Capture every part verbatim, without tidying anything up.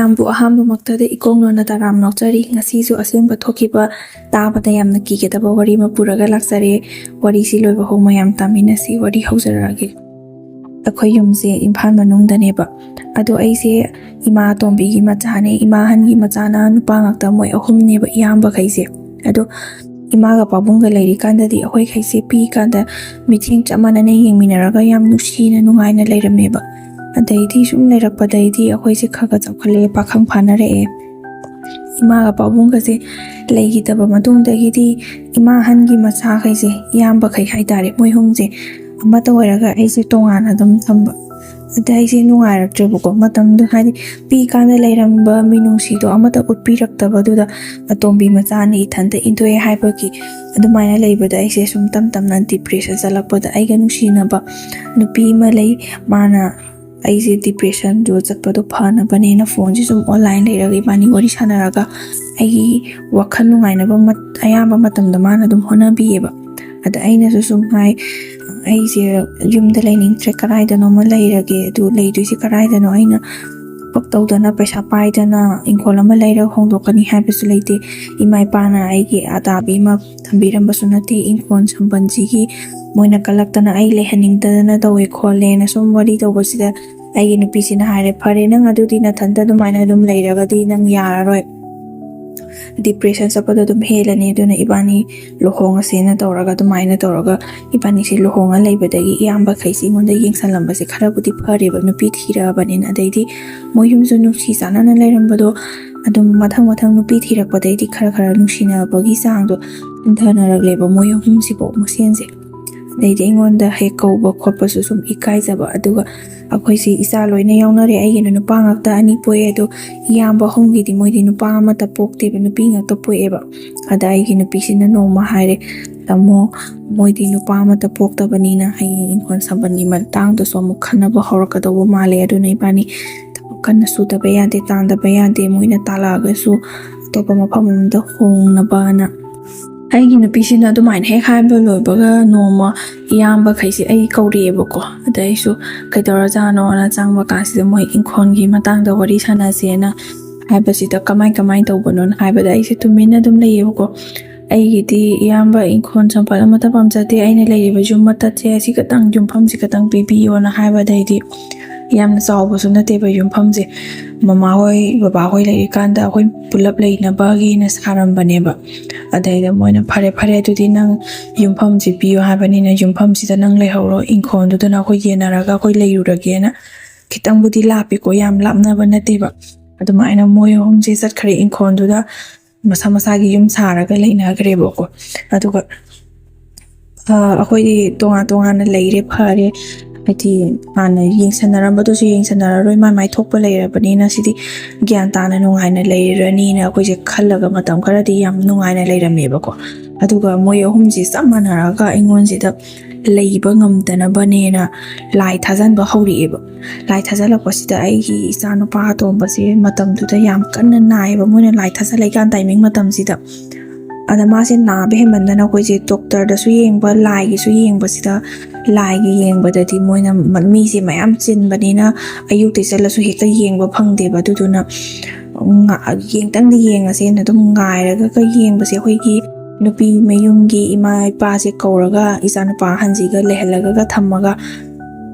ꯃꯌꯥꯝꯕꯨ ꯑꯍꯥꯟꯕꯃꯛꯇꯗ ꯏꯀꯣꯛ ꯅꯣꯟꯅ ꯇꯔꯥꯝ ꯅꯣꯛꯆꯔꯤ꯫ ꯉꯁꯤꯁꯨ ꯑꯁꯦꯡꯕ ꯊꯣꯛꯈꯤꯕ ꯇꯥꯕꯗ ꯌꯥꯝꯅ ꯀꯤꯒꯗꯕ ꯋꯥꯔꯤ ꯑꯃ ꯄꯨꯔꯒ ꯂꯥꯛꯆꯔꯦ꯫ ꯋꯥꯔꯤꯁꯤ ꯂꯣꯏꯕ ꯐꯥꯎ ꯃꯌꯥꯝ ꯇꯥꯃꯤꯟꯅꯁꯤ꯫ ꯋꯥꯔꯤ ꯍꯧꯖꯔꯛꯑꯒꯦ꯫ ꯑꯩꯈꯣꯏ ꯌꯨꯝꯁꯦ ꯏꯝꯐꯥꯜ ꯃꯅꯨꯡꯗꯅꯦꯕ꯫ ꯑꯗꯣ ꯑꯩꯁꯦ ꯏꯃꯥ ꯑꯇꯣꯝꯕꯤꯒꯤ ꯃꯆꯥꯅꯦ, ꯏꯃꯥ ꯑꯍꯟꯒꯤ ꯃꯆꯥꯅ ꯅꯨꯄꯥ ꯉꯥꯛꯇ, ꯃꯣꯏ ꯑꯍꯨꯝꯅꯦꯕ ꯏꯌꯥꯝꯕꯈꯩꯁꯦ꯫ ꯑꯗꯣ ꯏꯃꯥꯒ ꯄꯥꯕꯨꯡꯒ ꯂꯩꯔꯤꯀꯥꯟꯗꯗꯤ ꯑꯩꯈꯣꯏꯈꯩꯁꯦ ꯄꯤꯛꯏꯀꯥꯟꯗ ꯃꯤꯠꯌꯦꯡ ꯆꯞ ꯃꯥꯟꯅꯅ ꯌꯦꯡꯃꯤꯟꯅꯔꯒ ꯌꯥꯝ ꯅꯨꯡꯁꯤꯅ ꯅꯨꯡꯉꯥꯏꯅ ꯂꯩꯔꯝꯃꯦꯕ꯫ ꯑꯗꯩꯗꯤ ꯁꯨꯝ ꯂꯩꯔꯛꯄꯗꯩꯗꯤ ꯑꯩꯈꯣꯏꯁꯦ ꯈꯔ ꯈꯔ ꯆꯥꯎꯈꯠꯂꯛꯑꯦ, ꯄꯥꯈꯪ ꯐꯥꯅꯔꯛꯑꯦ꯫ ꯏꯃꯥꯒ ꯄꯥꯕꯨꯡꯒꯁꯦ ꯂꯩꯈꯤꯗꯕ ꯃꯇꯨꯡꯗꯒꯤꯗꯤ ꯏꯃꯥ ꯑꯍꯟꯒꯤ ꯃꯆꯥꯈꯩꯁꯦ, ꯏꯌꯥꯝꯕꯈꯩ ꯍꯥꯏꯇꯥꯔꯦ, ꯃꯣꯏ ꯑꯍꯨꯝꯁꯦ ꯑꯃꯠꯇ ꯑꯣꯏꯔꯒ ꯑꯩꯁꯦ ꯇꯣꯉꯥꯟꯅ ꯑꯗꯨꯝ ꯊꯝꯕ꯫ ꯑꯗ ꯑꯩꯁꯦ ꯅꯨꯡꯉꯥꯏꯔꯛꯇ꯭ꯔꯦꯕꯀꯣ꯫ ꯃꯇꯝꯗꯣ ꯍꯥꯏꯗꯤ ꯄꯤꯛꯏꯀꯥꯟꯗ ꯂꯩꯔꯝꯕ ꯃꯤꯅꯨꯡꯁꯤꯗꯣ ꯑꯃꯠꯇ ꯎꯠꯄꯤꯔꯛꯇꯕꯗꯨꯗ, ꯑꯇꯣꯝꯕꯤ ꯃꯆꯥꯅꯤ ꯏꯊꯟꯇ ꯏꯟꯊꯣꯛꯑꯦ ꯍꯥꯏꯕꯒꯤ ꯑꯗꯨꯃꯥꯏꯅ ꯂꯩꯕꯗ ꯑꯩꯁꯦ ꯁꯨꯝ ꯇꯝ ꯇꯝꯅ ꯗꯤꯄ꯭ꯔꯦꯁꯟ ꯆꯠꯂꯛꯄꯗ, ꯑꯩꯒ ꯅꯨꯡꯁꯤꯅꯕ ꯅꯨꯄꯤ ꯑꯃ ꯂꯩ, ꯃꯥꯅ ꯑꯩꯁꯦ ꯗꯤꯄ꯭ꯔꯦꯁꯟꯗꯨ ꯆꯠꯄꯗꯣ ꯐꯅꯕꯅꯦꯅ ꯐꯣꯟꯁꯦ ꯁꯨꯝ ꯑꯣꯟꯂꯥꯏꯟ ꯂꯩꯔꯒ ꯏꯕꯥꯅꯤ ꯋꯥꯔꯤ ꯁꯥꯟꯅꯔꯒ ꯑꯩꯒꯤ ꯋꯥꯈꯜ ꯅꯨꯡꯉꯥꯏꯅꯕ ꯃꯠ-, ꯑꯌꯥꯝꯕ ꯃꯇꯝꯗ ꯃꯥꯅ ꯑꯗꯨꯝ ꯍꯣꯠꯅꯕꯤꯌꯦꯕ꯫ ꯑꯗ ꯑꯩꯅꯁꯨ ꯁꯨꯝ ꯍꯥꯏ, "ꯑꯩꯁꯦ ꯌꯨꯝꯗ ꯂꯩꯅꯤꯡꯗ꯭ꯔꯦ, ꯀꯗꯥꯏꯗꯅꯣꯃ ꯂꯩꯔꯒꯦ, ꯑꯗꯨ ꯂꯩꯗꯣꯏꯁꯦ ꯀꯗꯥꯏꯗꯅꯣ? ꯑꯩꯅ ꯊꯕꯛ ꯇꯧꯗꯅ ꯄꯩꯁꯥ ꯄꯥꯏꯗꯅ ꯏꯪꯈꯣꯜ ꯑꯃ ꯂꯩꯔꯒ ꯍꯣꯡꯗꯣꯛꯀꯅꯤ ꯍꯥꯏꯕꯁꯨ ꯂꯩꯇꯦ꯫ ꯏꯃꯥ ꯏꯄꯥꯅ ꯑꯩꯒꯤ ꯑꯇꯥꯕꯤ ꯑꯃ ꯊꯝꯕꯤꯔꯝꯕꯁꯨ ꯅꯠꯇꯦ꯫ ꯏꯪꯈꯣꯜ ꯁꯝꯕꯜꯁꯤꯒꯤ ꯃꯣꯏꯅ ꯀꯜꯂꯛꯇꯅ ꯑꯩ ꯂꯩꯍꯟꯅꯤꯡꯗꯗꯅ ꯇꯧꯋꯦ ꯈꯣꯠꯂꯦꯅ" ꯁꯨꯝ ꯋꯥꯔꯤ ꯇꯧꯕꯁꯤꯗ ꯑꯩꯒꯤ ꯅꯨꯄꯤꯁꯤꯅ ꯍꯥꯏꯔꯦ, "ꯐꯔꯦ, ꯅꯪ ꯑꯗꯨꯗꯤ ꯅꯊꯟꯇ ꯑꯗꯨꯃꯥꯏꯅ ꯑꯗꯨꯝ ꯂꯩꯔꯒꯗꯤ ꯅꯪ ꯌꯥꯔꯔꯣꯏ, ꯗꯤꯄ꯭ꯔꯦꯁꯟ ꯆꯠꯄꯗꯣ ꯑꯗꯨꯝ ꯍꯦꯜꯂꯅꯤ, ꯑꯗꯨꯅ ꯏꯕꯥꯅꯤ ꯂꯨꯍꯣꯡꯉꯁꯦꯅ" ꯇꯧꯔꯒ, ꯑꯗꯨꯃꯥꯏꯅ ꯇꯧꯔꯒ ꯏꯕꯥꯅꯤꯁꯦ ꯂꯨꯍꯣꯡꯉ ꯂꯩꯕꯗꯒꯤ ꯏꯌꯥꯝꯕꯈꯩꯁꯦ ꯑꯩꯉꯣꯟꯗ ꯌꯦꯡꯁꯜꯂꯝꯕꯁꯦ ꯈꯔꯕꯨꯗꯤ ꯐꯔꯦꯕ, ꯅꯨꯄꯤ ꯊꯤꯔꯛꯑꯕꯅꯤꯅ꯫ ꯑꯗꯩꯗꯤ ꯃꯣꯏ ꯌꯨꯝꯁꯨ ꯅꯨꯡꯁꯤ ꯆꯥꯟꯅꯅ ꯂꯩꯔꯝꯕꯗꯣ ꯑꯗꯨꯝ ꯃꯊꯪ ꯃꯊꯪ ꯅꯨꯄꯤ ꯊꯤꯔꯛꯄꯗꯩꯗꯤ ꯈꯔ ꯈꯔ ꯅꯨꯡꯁꯤꯅꯕꯒꯤ ꯆꯥꯡꯗꯣ ꯍꯟꯊꯅꯔꯛꯂꯦꯕ ꯃꯣꯏ ꯑꯍꯨꯝꯁꯤꯕꯨ ꯃꯁꯦꯟꯁꯦ꯫ ꯑꯗꯩꯗꯤ ꯑꯩꯉꯣꯟꯗ ꯍꯦꯛ ꯀꯧꯕ ꯈꯣꯠꯄꯁꯨ ꯁꯨꯝ ꯏꯀꯥꯏꯖꯕ꯫ ꯑꯗꯨꯒ ꯑꯩꯈꯣꯏꯁꯤ ꯏꯆꯥ ꯂꯣꯏꯅ ꯌꯥꯎꯅꯔꯦ꯫ ꯑꯩꯒꯤꯅ ꯅꯨꯄꯥ ꯉꯥꯛꯇ ꯑꯅꯤ ꯄꯣꯛꯑꯦ, ꯑꯗꯣ ꯏꯌꯥꯝꯕ ꯑꯍꯨꯝꯒꯤꯗꯤ ꯃꯣꯏꯗꯤ ꯅꯨꯄꯥ ꯑꯃꯠꯇ ꯄꯣꯛꯇꯦꯕ, ꯅꯨꯄꯤ ꯉꯥꯛꯇ ꯄꯣꯛꯑꯦꯕ꯫ ꯑꯗ ꯑꯩꯒꯤ ꯅꯨꯄꯤꯁꯤꯅ ꯅꯣꯡꯃ ꯍꯥꯏꯔꯦ, "ꯇꯥꯃꯣ, ꯃꯣꯏꯗꯤ ꯅꯨꯄꯥ ꯑꯃꯠꯇ ꯄꯣꯛꯇꯕꯅꯤꯅ ꯍꯌꯦꯡ ꯏꯪꯈꯣꯜ ꯁꯝꯕꯜꯒꯤ ꯃꯇꯥꯡꯗꯁꯨ ꯑꯃꯨꯛ ꯈꯟꯅꯕ ꯍꯧꯔꯛꯀꯗꯧꯕ ꯃꯥꯜꯂꯦ, ꯑꯗꯨꯅ ꯏꯕꯥꯅꯤ ꯊꯕꯛ ꯀꯟꯅ ꯁꯨꯗꯕ ꯌꯥꯗꯦ, ꯇꯥꯟꯗꯕ ꯌꯥꯗꯦ, ꯃꯣꯏꯅ ꯇꯥꯜꯂꯛꯑꯒꯁꯨ ꯑꯇꯣꯞꯄ ꯃꯐꯝ ꯑꯃꯗ ꯍꯣꯡꯅꯕꯅ" ꯑꯩꯒꯤ ꯅꯨꯄꯤꯁꯤꯅ ꯑꯗꯨꯃꯥꯏꯅ ꯍꯦꯛ ꯍꯥꯏꯕ ꯂꯣꯏꯕꯒ ꯅꯣꯡꯃ ꯏꯌꯥꯝꯕꯈꯩꯁꯦ ꯑꯩ ꯀꯧꯔꯛꯑꯦꯕꯀꯣ꯫ ꯑꯗ ꯑꯩꯁꯨ ꯀꯩꯗꯧꯔꯖꯥꯠꯅꯣꯅ ꯆꯪꯕ ꯀꯥꯟꯁꯤꯗ ꯃꯣꯏ ꯏꯪꯈꯣꯜꯒꯤ ꯃꯇꯥꯡꯗ ꯋꯥꯔꯤ ꯁꯥꯟꯅꯁꯦꯅ ꯍꯥꯏꯕꯁꯤꯗ, "ꯀꯃꯥꯏ ꯀꯃꯥꯏ ꯇꯧꯕꯅꯣꯅ?" ꯍꯥꯏꯕꯗ ꯑꯩꯁꯦ ꯇꯨꯃꯤꯟꯅ ꯑꯗꯨꯝ ꯂꯩꯌꯦꯕꯀꯣ꯫ "ꯑꯩꯒꯤꯗꯤ ꯏꯌꯥꯝꯕ ꯏꯪꯈꯣꯜ ꯆꯝꯄꯜ ꯑꯃꯠꯇ ꯄꯥꯝꯖꯗꯦ, ꯑꯩꯅ ꯂꯩꯔꯤꯕ ꯌꯨꯝ ꯃꯇꯠꯁꯦ ꯑꯁꯤ ꯈꯛꯇꯪ, ꯌꯨꯝꯐꯝꯁꯤ ꯈꯛꯇꯪ ꯄꯤꯕꯤꯌꯣꯅ" ꯍꯥꯏꯕꯗꯩꯗꯤ, ꯌꯥꯝꯅ ꯆꯥꯎꯕꯁꯨ ꯅꯠꯇꯦꯕ ꯌꯨꯝꯐꯝꯁꯦ, ꯃꯃꯥꯍꯣꯏ ꯕꯕꯥꯍꯣꯏ ꯂꯩꯔꯤꯀꯥꯟꯗ ꯑꯩꯈꯣꯏ ꯄꯨꯂꯞ ꯂꯩꯅꯕꯒꯤꯅ ꯁꯥꯔꯝꯕꯅꯦꯕ꯫ ꯑꯗꯩꯗ ꯃꯣꯏꯅ, "ꯐꯔꯦ ꯐꯔꯦ, ꯑꯗꯨꯗꯤ ꯅꯪ ꯌꯨꯝꯐꯝꯁꯤ ꯄꯤꯌꯣ ꯍꯥꯏꯕꯅꯤꯅ ꯌꯨꯝꯐꯝꯁꯤꯗ ꯅꯪ ꯂꯩꯍꯧꯔꯣ, ꯏꯪꯈꯣꯜꯗꯨꯗꯅ ꯑꯩꯈꯣꯏ ꯌꯦꯟꯅꯔꯒ ꯑꯩꯈꯣꯏ ꯂꯩꯔꯨꯔꯒꯦꯅ"꯫ ꯈꯤꯇꯪꯕꯨꯗꯤ ꯂꯥꯞꯄꯤꯀꯣ, ꯌꯥꯝ ꯂꯥꯞꯅꯕ ꯅꯠꯇꯦꯕ꯫ ꯑꯗꯨꯃꯥꯏꯅ ꯃꯣꯏ ꯑꯍꯨꯝꯁꯦ ꯆꯠꯈ꯭ꯔꯦ, ꯏꯪꯈꯣꯜꯗꯨꯗ ꯃꯁꯥ ꯃꯁꯥꯒꯤ ꯌꯨꯝ ꯁꯥꯔꯒ ꯂꯩꯅꯈ꯭ꯔꯦꯕꯀꯣ꯫ ꯑꯗꯨꯒ ꯑꯩꯈꯣꯏꯗꯤ ꯇꯣꯉꯥꯟ ꯇꯣꯉꯥꯟꯅ ꯂꯩꯔꯦ, ꯐꯔꯦ꯫ ꯍꯥꯏꯗꯤ ꯍꯥꯟꯅ ꯌꯦꯡꯁꯟꯅꯔꯝꯕꯗꯨꯁꯨ ꯌꯦꯡꯁꯟꯅꯔꯔꯣꯏ, ꯃꯥꯏ ꯃꯥꯏ ꯊꯣꯛꯄ ꯂꯩꯔꯕꯅꯤꯅ ꯁꯤꯗꯤ ꯒ꯭ꯌꯥꯟ ꯇꯥꯅ ꯅꯨꯡꯉꯥꯏꯅ ꯂꯩꯔꯅꯤꯅ ꯑꯩꯈꯣꯏꯁꯦ ꯈꯜꯂꯒ ꯃꯇꯝ ꯈꯔꯗꯤ ꯌꯥꯝ ꯅꯨꯡꯉꯥꯏꯅ ꯂꯩꯔꯝꯃꯦꯕꯀꯣ꯫ ꯑꯗꯨꯒ ꯃꯣꯏ ꯑꯍꯨꯝꯁꯦ ꯆꯞ ꯃꯥꯟꯅꯔꯒ ꯑꯩꯉꯣꯟꯁꯤꯗ ꯂꯩꯕ ꯉꯝꯗꯅꯕꯅꯦꯅ ꯂꯥꯏ ꯊꯥꯖꯟꯕ ꯍꯧꯔꯛꯑꯦꯕ꯫ ꯂꯥꯏ ꯊꯥꯖꯜꯂꯛꯄꯁꯤꯗ ꯑꯩꯒꯤ ꯏꯆꯥꯅꯨꯄꯥ ꯑꯇꯣꯝꯕꯁꯦ ꯃꯇꯝꯗꯨꯗ ꯌꯥꯝ ꯀꯟꯅ ꯅꯥꯏꯌꯦꯕ, ꯃꯣꯏꯅ ꯂꯥꯏ ꯊꯥꯖꯜꯂꯛꯏꯀꯥꯟ ꯇꯥꯏꯃꯤꯡ ꯃꯇꯝꯁꯤꯗ꯫ ꯑꯗ ꯃꯥꯁꯦ ꯅꯥꯕ ꯍꯦꯟꯃꯟꯗꯅ ꯑꯩꯈꯣꯏꯁꯦ ꯗꯣꯛꯇꯔꯗꯁꯨ ꯌꯦꯡꯕ, ꯂꯥꯏꯒꯤꯁꯨ ꯌꯦꯡꯕꯁꯤꯗ, ꯂꯥꯏꯒꯤ ꯌꯦꯡꯕꯗꯗꯤ ꯃꯣꯏꯅ ꯃꯤꯁꯦ ꯃꯌꯥꯝ ꯆꯤꯟꯕꯅꯤꯅ ꯑꯌꯨꯛꯇ ꯆꯠꯂꯁꯨ ꯍꯦꯛꯇ ꯌꯦꯡꯕ ꯐꯪꯗꯦꯕ꯫ ꯑꯗꯨꯗꯨꯅ ꯌꯦꯡꯇꯪꯗꯤ ꯌꯦꯡꯉꯁꯦꯅ ꯑꯗꯨꯝ ꯉꯥꯏꯔꯒ ꯌꯦꯡꯕꯁꯦ, ꯑꯩꯈꯣꯏꯒꯤ ꯅꯨꯄꯤ ꯃꯌꯨꯝꯒꯤ ꯏꯃꯥ ꯏꯄꯥꯁꯦ ꯀꯧꯔꯒ ꯏꯆꯥꯅꯨꯄꯥ ꯑꯍꯟꯁꯤꯒ ꯂꯩꯍꯜꯂꯒ ꯊꯝꯃꯒ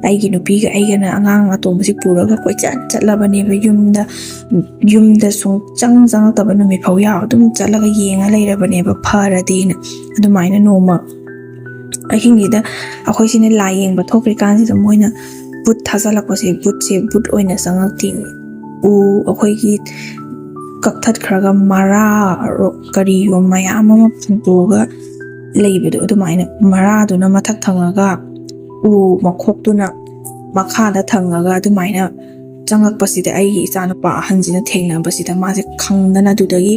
ꯑꯩꯒꯤ ꯅꯨꯄꯤꯒ ꯑꯩꯒꯅ ꯑꯉꯥꯡ ꯑꯇꯣꯝꯕꯁꯤ ꯄꯨꯔꯒ ꯀꯣꯏꯆꯠ ꯆꯠꯂꯕꯅꯦꯕ꯫ ꯌꯨꯝꯗ, ꯌꯨꯝꯗ ꯁꯨꯡꯆꯪ ꯆꯪꯉꯛꯇꯕ ꯅꯨꯃꯤꯠ ꯐꯥꯎ ꯌꯥꯎ ꯑꯗꯨꯝ ꯆꯠꯂꯒ ꯌꯦꯡꯉ ꯂꯩꯔꯕꯅꯦꯕ, ꯐꯔꯗꯤꯅ꯫ ꯑꯗꯨꯃꯥꯏꯅ ꯅꯣꯡꯃ ꯑꯍꯤꯡꯁꯤꯗ ꯑꯩꯈꯣꯏꯁꯤꯅ ꯂꯥꯏ ꯌꯦꯡꯕ ꯊꯣꯛꯈ꯭ꯔꯤꯀꯥꯟꯁꯤꯗ ꯃꯣꯏꯅ ꯕꯨꯠ ꯊꯥꯖꯜꯂꯛꯄꯁꯦ, ꯕꯨꯠꯁꯦ ꯕꯨꯠ ꯑꯣꯏꯅ ꯆꯪꯉꯛꯇꯦ꯫ ꯎ ꯑꯩꯈꯣꯏꯒꯤ ꯀꯛꯊꯠꯈ꯭ꯔꯒ ꯃꯔꯥ ꯀꯔꯤꯑꯣ ꯃꯌꯥꯝ ꯑꯃ ꯐꯟꯗꯣꯛꯑꯒ ꯂꯩꯕꯗꯣ, ꯑꯗꯨꯃꯥꯏꯅ ꯃꯔꯥꯗꯨꯅ ꯃꯊꯛ ꯊꯪꯉꯒ ꯎ ꯃꯈꯣꯛꯇꯨꯅ ꯃꯈꯥꯗ ꯊꯪꯉꯒ ꯑꯗꯨꯃꯥꯏꯅ ꯆꯪꯉꯛꯄꯁꯤꯗ ꯑꯩꯒꯤ ꯏꯆꯥꯅꯨꯄꯥ ꯑꯍꯟꯁꯤꯅ ꯊꯦꯡꯅꯕꯁꯤꯗ ꯃꯥꯁꯦ ꯈꯪꯗꯅ ꯑꯗꯨꯗꯒꯤ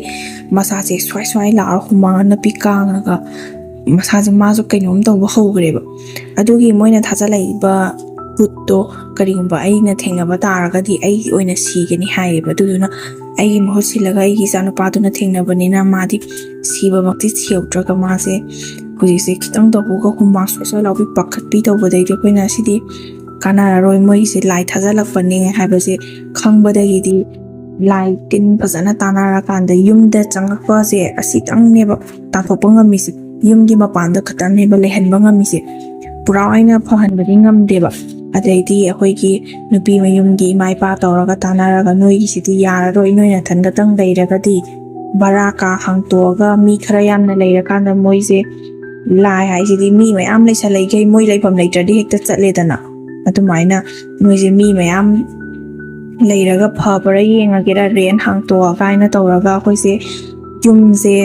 ꯃꯁꯥꯁꯦ ꯁ꯭ꯋꯥꯏ ꯁ꯭ꯋꯥꯏ ꯂꯥꯛꯑꯒ ꯍꯨꯃꯥꯡ ꯑꯅꯞꯄꯤ ꯀꯥꯡꯉꯒ ꯃꯁꯥꯁꯦ, ꯃꯥꯁꯨ ꯀꯩꯅꯣꯝ ꯇꯧꯕ ꯍꯧꯈ꯭ꯔꯦꯕ꯫ ꯑꯗꯨꯒꯤ ꯃꯣꯏꯅ ꯊꯥꯖꯜꯂꯛꯏꯕ ꯚꯨꯠꯇꯣ ꯀꯔꯤꯒꯨꯝꯕ ꯑꯩꯅ ꯊꯦꯡꯅꯕ ꯇꯥꯔꯒꯗꯤ ꯑꯩꯒꯤ ꯑꯣꯏꯅ ꯁꯤꯒꯅꯤ ꯍꯥꯏꯌꯦꯕ꯫ ꯑꯗꯨꯗꯨꯅ ꯑꯩꯒꯤ ꯃꯍꯨꯠ ꯁꯤꯜꯂꯒ ꯑꯩꯒꯤ ꯏꯆꯥꯅꯨꯄꯥꯗꯨꯅ ꯊꯦꯡꯅꯕꯅꯤꯅ ꯃꯥꯗꯤ ꯁꯤꯕꯃꯛꯇꯤ ꯁꯤꯍꯧꯗ꯭ꯔꯒ ꯃꯥꯁꯦ ꯍꯧꯖꯤꯛꯁꯦ ꯈꯤꯇꯪ ꯇꯧꯕꯒ ꯍꯨꯃꯥꯡ ꯁ꯭ꯋꯥꯏ ꯁ꯭ꯋꯥꯏ ꯂꯥꯎꯕꯤ ꯄꯥꯈꯠꯄꯤ ꯇꯧꯕꯗꯩꯗꯤ ꯑꯩꯈꯣꯏꯅ ꯁꯤꯗꯤ ꯀꯥꯟꯅꯔꯔꯣꯏ, ꯃꯣꯏꯒꯤꯁꯦ ꯂꯥꯏ ꯊꯥꯖꯜꯂꯛꯄꯅꯦ ꯍꯥꯏꯕꯁꯦ ꯈꯪꯕꯗꯒꯤꯗꯤ ꯂꯥꯏ ꯇꯤꯟ ꯐꯖꯅ ꯇꯥꯟꯅꯔꯀꯥꯟꯗ ꯌꯨꯝꯗ ꯆꯪꯉꯛꯄꯁꯦ ꯑꯁꯤꯇꯪꯅꯦꯕ ꯇꯥꯟꯊꯣꯛꯄ ꯉꯝꯃꯤꯁꯦ꯫ ꯌꯨꯝꯒꯤ ꯃꯄꯥꯟꯗ ꯈꯛꯇꯪꯅꯦꯕ ꯂꯩꯍꯟꯕ ꯉꯝꯃꯤꯁꯦ꯫ ꯄꯨꯔꯥ ꯑꯣꯏꯅ ꯐꯍꯟꯕꯗꯤ ꯉꯝꯗꯦꯕ꯫ ꯑꯗꯩꯗꯤ ꯑꯩꯈꯣꯏꯒꯤ ꯅꯨꯄꯤ ꯃꯌꯨꯝꯒꯤ ꯏꯃꯥ ꯏꯄꯥ ꯇꯧꯔꯒ ꯇꯥꯟꯅꯔꯒ, "ꯅꯣꯏꯒꯤꯁꯤꯗꯤ ꯌꯥꯔꯔꯣꯏ, ꯅꯣꯏ ꯅꯊꯟꯗꯇꯪ ꯂꯩꯔꯒꯗꯤ ꯕꯔꯥ ꯀꯥ ꯍꯥꯡꯇꯣꯛꯑꯒ ꯃꯤ ꯈꯔ ꯌꯥꯝꯅ ꯂꯩꯔꯀꯥꯟꯗ ꯃꯣꯏꯁꯦ, ꯂꯥꯏ ꯍꯥꯏꯁꯤꯗꯤ ꯃꯤ ꯃꯌꯥꯝ ꯂꯩꯁꯜꯂꯛꯏꯈꯩ ꯃꯣꯏ ꯂꯩꯐꯝ ꯂꯩꯇ꯭ꯔꯗꯤ ꯍꯦꯛꯇ ꯆꯠꯂꯦꯗꯅ꯫ ꯑꯗꯨꯃꯥꯏꯅ ꯅꯣꯏꯁꯦ ꯃꯤ ꯃꯌꯥꯝ ꯂꯩꯔꯒ ꯐꯕ꯭ꯔꯥ ꯌꯦꯡꯉꯒꯦꯔꯥ, ꯔꯦꯟ ꯍꯥꯡꯇꯣꯛꯑ ꯀꯥꯏꯅ ꯇꯧꯔꯒ ꯑꯩꯈꯣꯏꯁꯦ ꯌꯨꯝꯁꯦ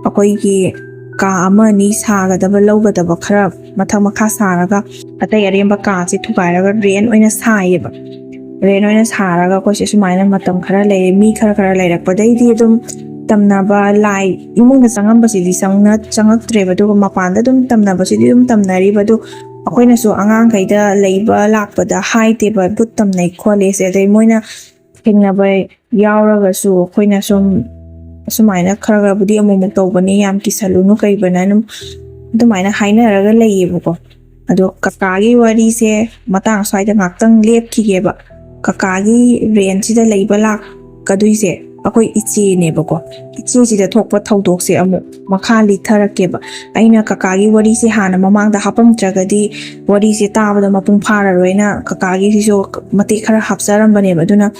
ꯑꯩꯈꯣꯏꯒꯤ ꯀꯥ ꯑꯃ ꯑꯅꯤ ꯁꯥꯒꯗꯕ ꯂꯧꯒꯗꯕ ꯈꯔ ꯃꯊꯛ ꯃꯈꯥ ꯁꯥꯔꯒ ꯑꯇꯩ ꯑꯔꯦꯝꯕ ꯀꯥꯁꯦ ꯊꯨꯒꯥꯏꯔꯒ ꯔꯦꯟ ꯑꯣꯏꯅ ꯁꯥꯏꯌꯦꯕ꯫ ꯔꯦꯟ ꯑꯣꯏꯅ ꯁꯥꯔꯒ ꯑꯩꯈꯣꯏꯁꯦ ꯁꯨꯃꯥꯏꯅ ꯃꯇꯝ ꯈꯔ ꯂꯩꯔꯦ꯫ ꯃꯤ ꯈꯔ ꯈꯔ ꯂꯩꯔꯛꯄꯗꯩꯗꯤ ꯑꯗꯨꯝ ꯇꯝꯅꯕ ꯂꯥꯏ ꯏꯃꯨꯡꯗ ꯆꯪꯉꯝꯕꯁꯤꯗꯤ ꯆꯪꯅ-, ꯆꯪꯉꯛꯇ꯭ꯔꯦꯕ꯫ ꯑꯗꯨꯒ ꯃꯄꯥꯟꯗ ꯑꯗꯨꯝ ꯇꯝꯅꯕꯁꯤꯗꯤ ꯑꯗꯨꯝ ꯇꯝꯅꯔꯤꯕ꯫ ꯑꯗꯨ ꯑꯩꯈꯣꯏꯅꯁꯨ ꯑꯉꯥꯡꯈꯩꯗ ꯂꯩꯕ ꯂꯥꯛꯄꯗ ꯍꯥꯏꯗꯦꯕ, "ꯚꯨꯠ ꯇꯝꯅꯩ ꯈꯣꯠꯂꯦꯁꯦ"꯫ ꯑꯗꯩ ꯃꯣꯏꯅ ꯊꯦꯡꯅꯕ ꯌꯥꯎꯔꯒꯁꯨ ꯑꯩꯈꯣꯏꯅ ꯁꯨꯝ ꯑꯁꯨꯃꯥꯏꯅ ꯈꯔ ꯈꯔꯕꯨꯗꯤ ꯑꯃꯨꯛꯃꯨꯛ ꯇꯧꯕꯅꯤ, ꯌꯥꯝ ꯀꯤꯁꯜꯂꯨꯅꯨ, ꯀꯩꯕꯅ ꯑꯗꯨꯝ ꯑꯗꯨꯃꯥꯏꯅ ꯍꯥꯏꯅꯔꯒ ꯂꯩꯌꯦꯕꯀꯣ꯫ ꯑꯗꯣ ꯀꯀꯥꯒꯤ ꯋꯥꯔꯤꯁꯦ ꯃꯇꯥꯡ ꯁ꯭ꯋꯥꯏꯗ ꯉꯥꯛꯇꯪ ꯂꯦꯞꯈꯤꯒꯦꯕ꯫ ꯀꯀꯥꯒꯤ ꯔꯦꯟꯁꯤꯗ ꯂꯩꯕ ꯂꯥꯛꯀꯗꯣꯏꯁꯦ ꯑꯩꯈꯣꯏ ꯏꯆꯦꯅꯦꯕꯀꯣ꯫ ꯏꯆꯦꯁꯤꯗ ꯊꯣꯛꯄ ꯊꯧꯗꯣꯛꯁꯦ ꯑꯃꯨꯛ ꯃꯈꯥ ꯂꯤꯊꯔꯛꯀꯦꯕ꯫ ꯑꯩꯅ ꯀꯀꯥꯒꯤ ꯋꯥꯔꯤꯁꯦ ꯍꯥꯟꯅ ꯃꯃꯥꯡꯗ ꯍꯥꯞꯄꯝꯗ꯭ꯔꯒꯗꯤ ꯋꯥꯔꯤꯁꯦ ꯇꯥꯕꯗ ꯃꯄꯨꯡ ꯐꯥꯔꯔꯣꯏꯅ ꯀꯀꯥꯒꯤꯁꯤꯁꯨ ꯃꯇꯦꯛ ꯈꯔ ꯍꯥꯞꯆꯔꯝꯕꯅꯦꯕ꯫ ꯑꯗꯨꯅ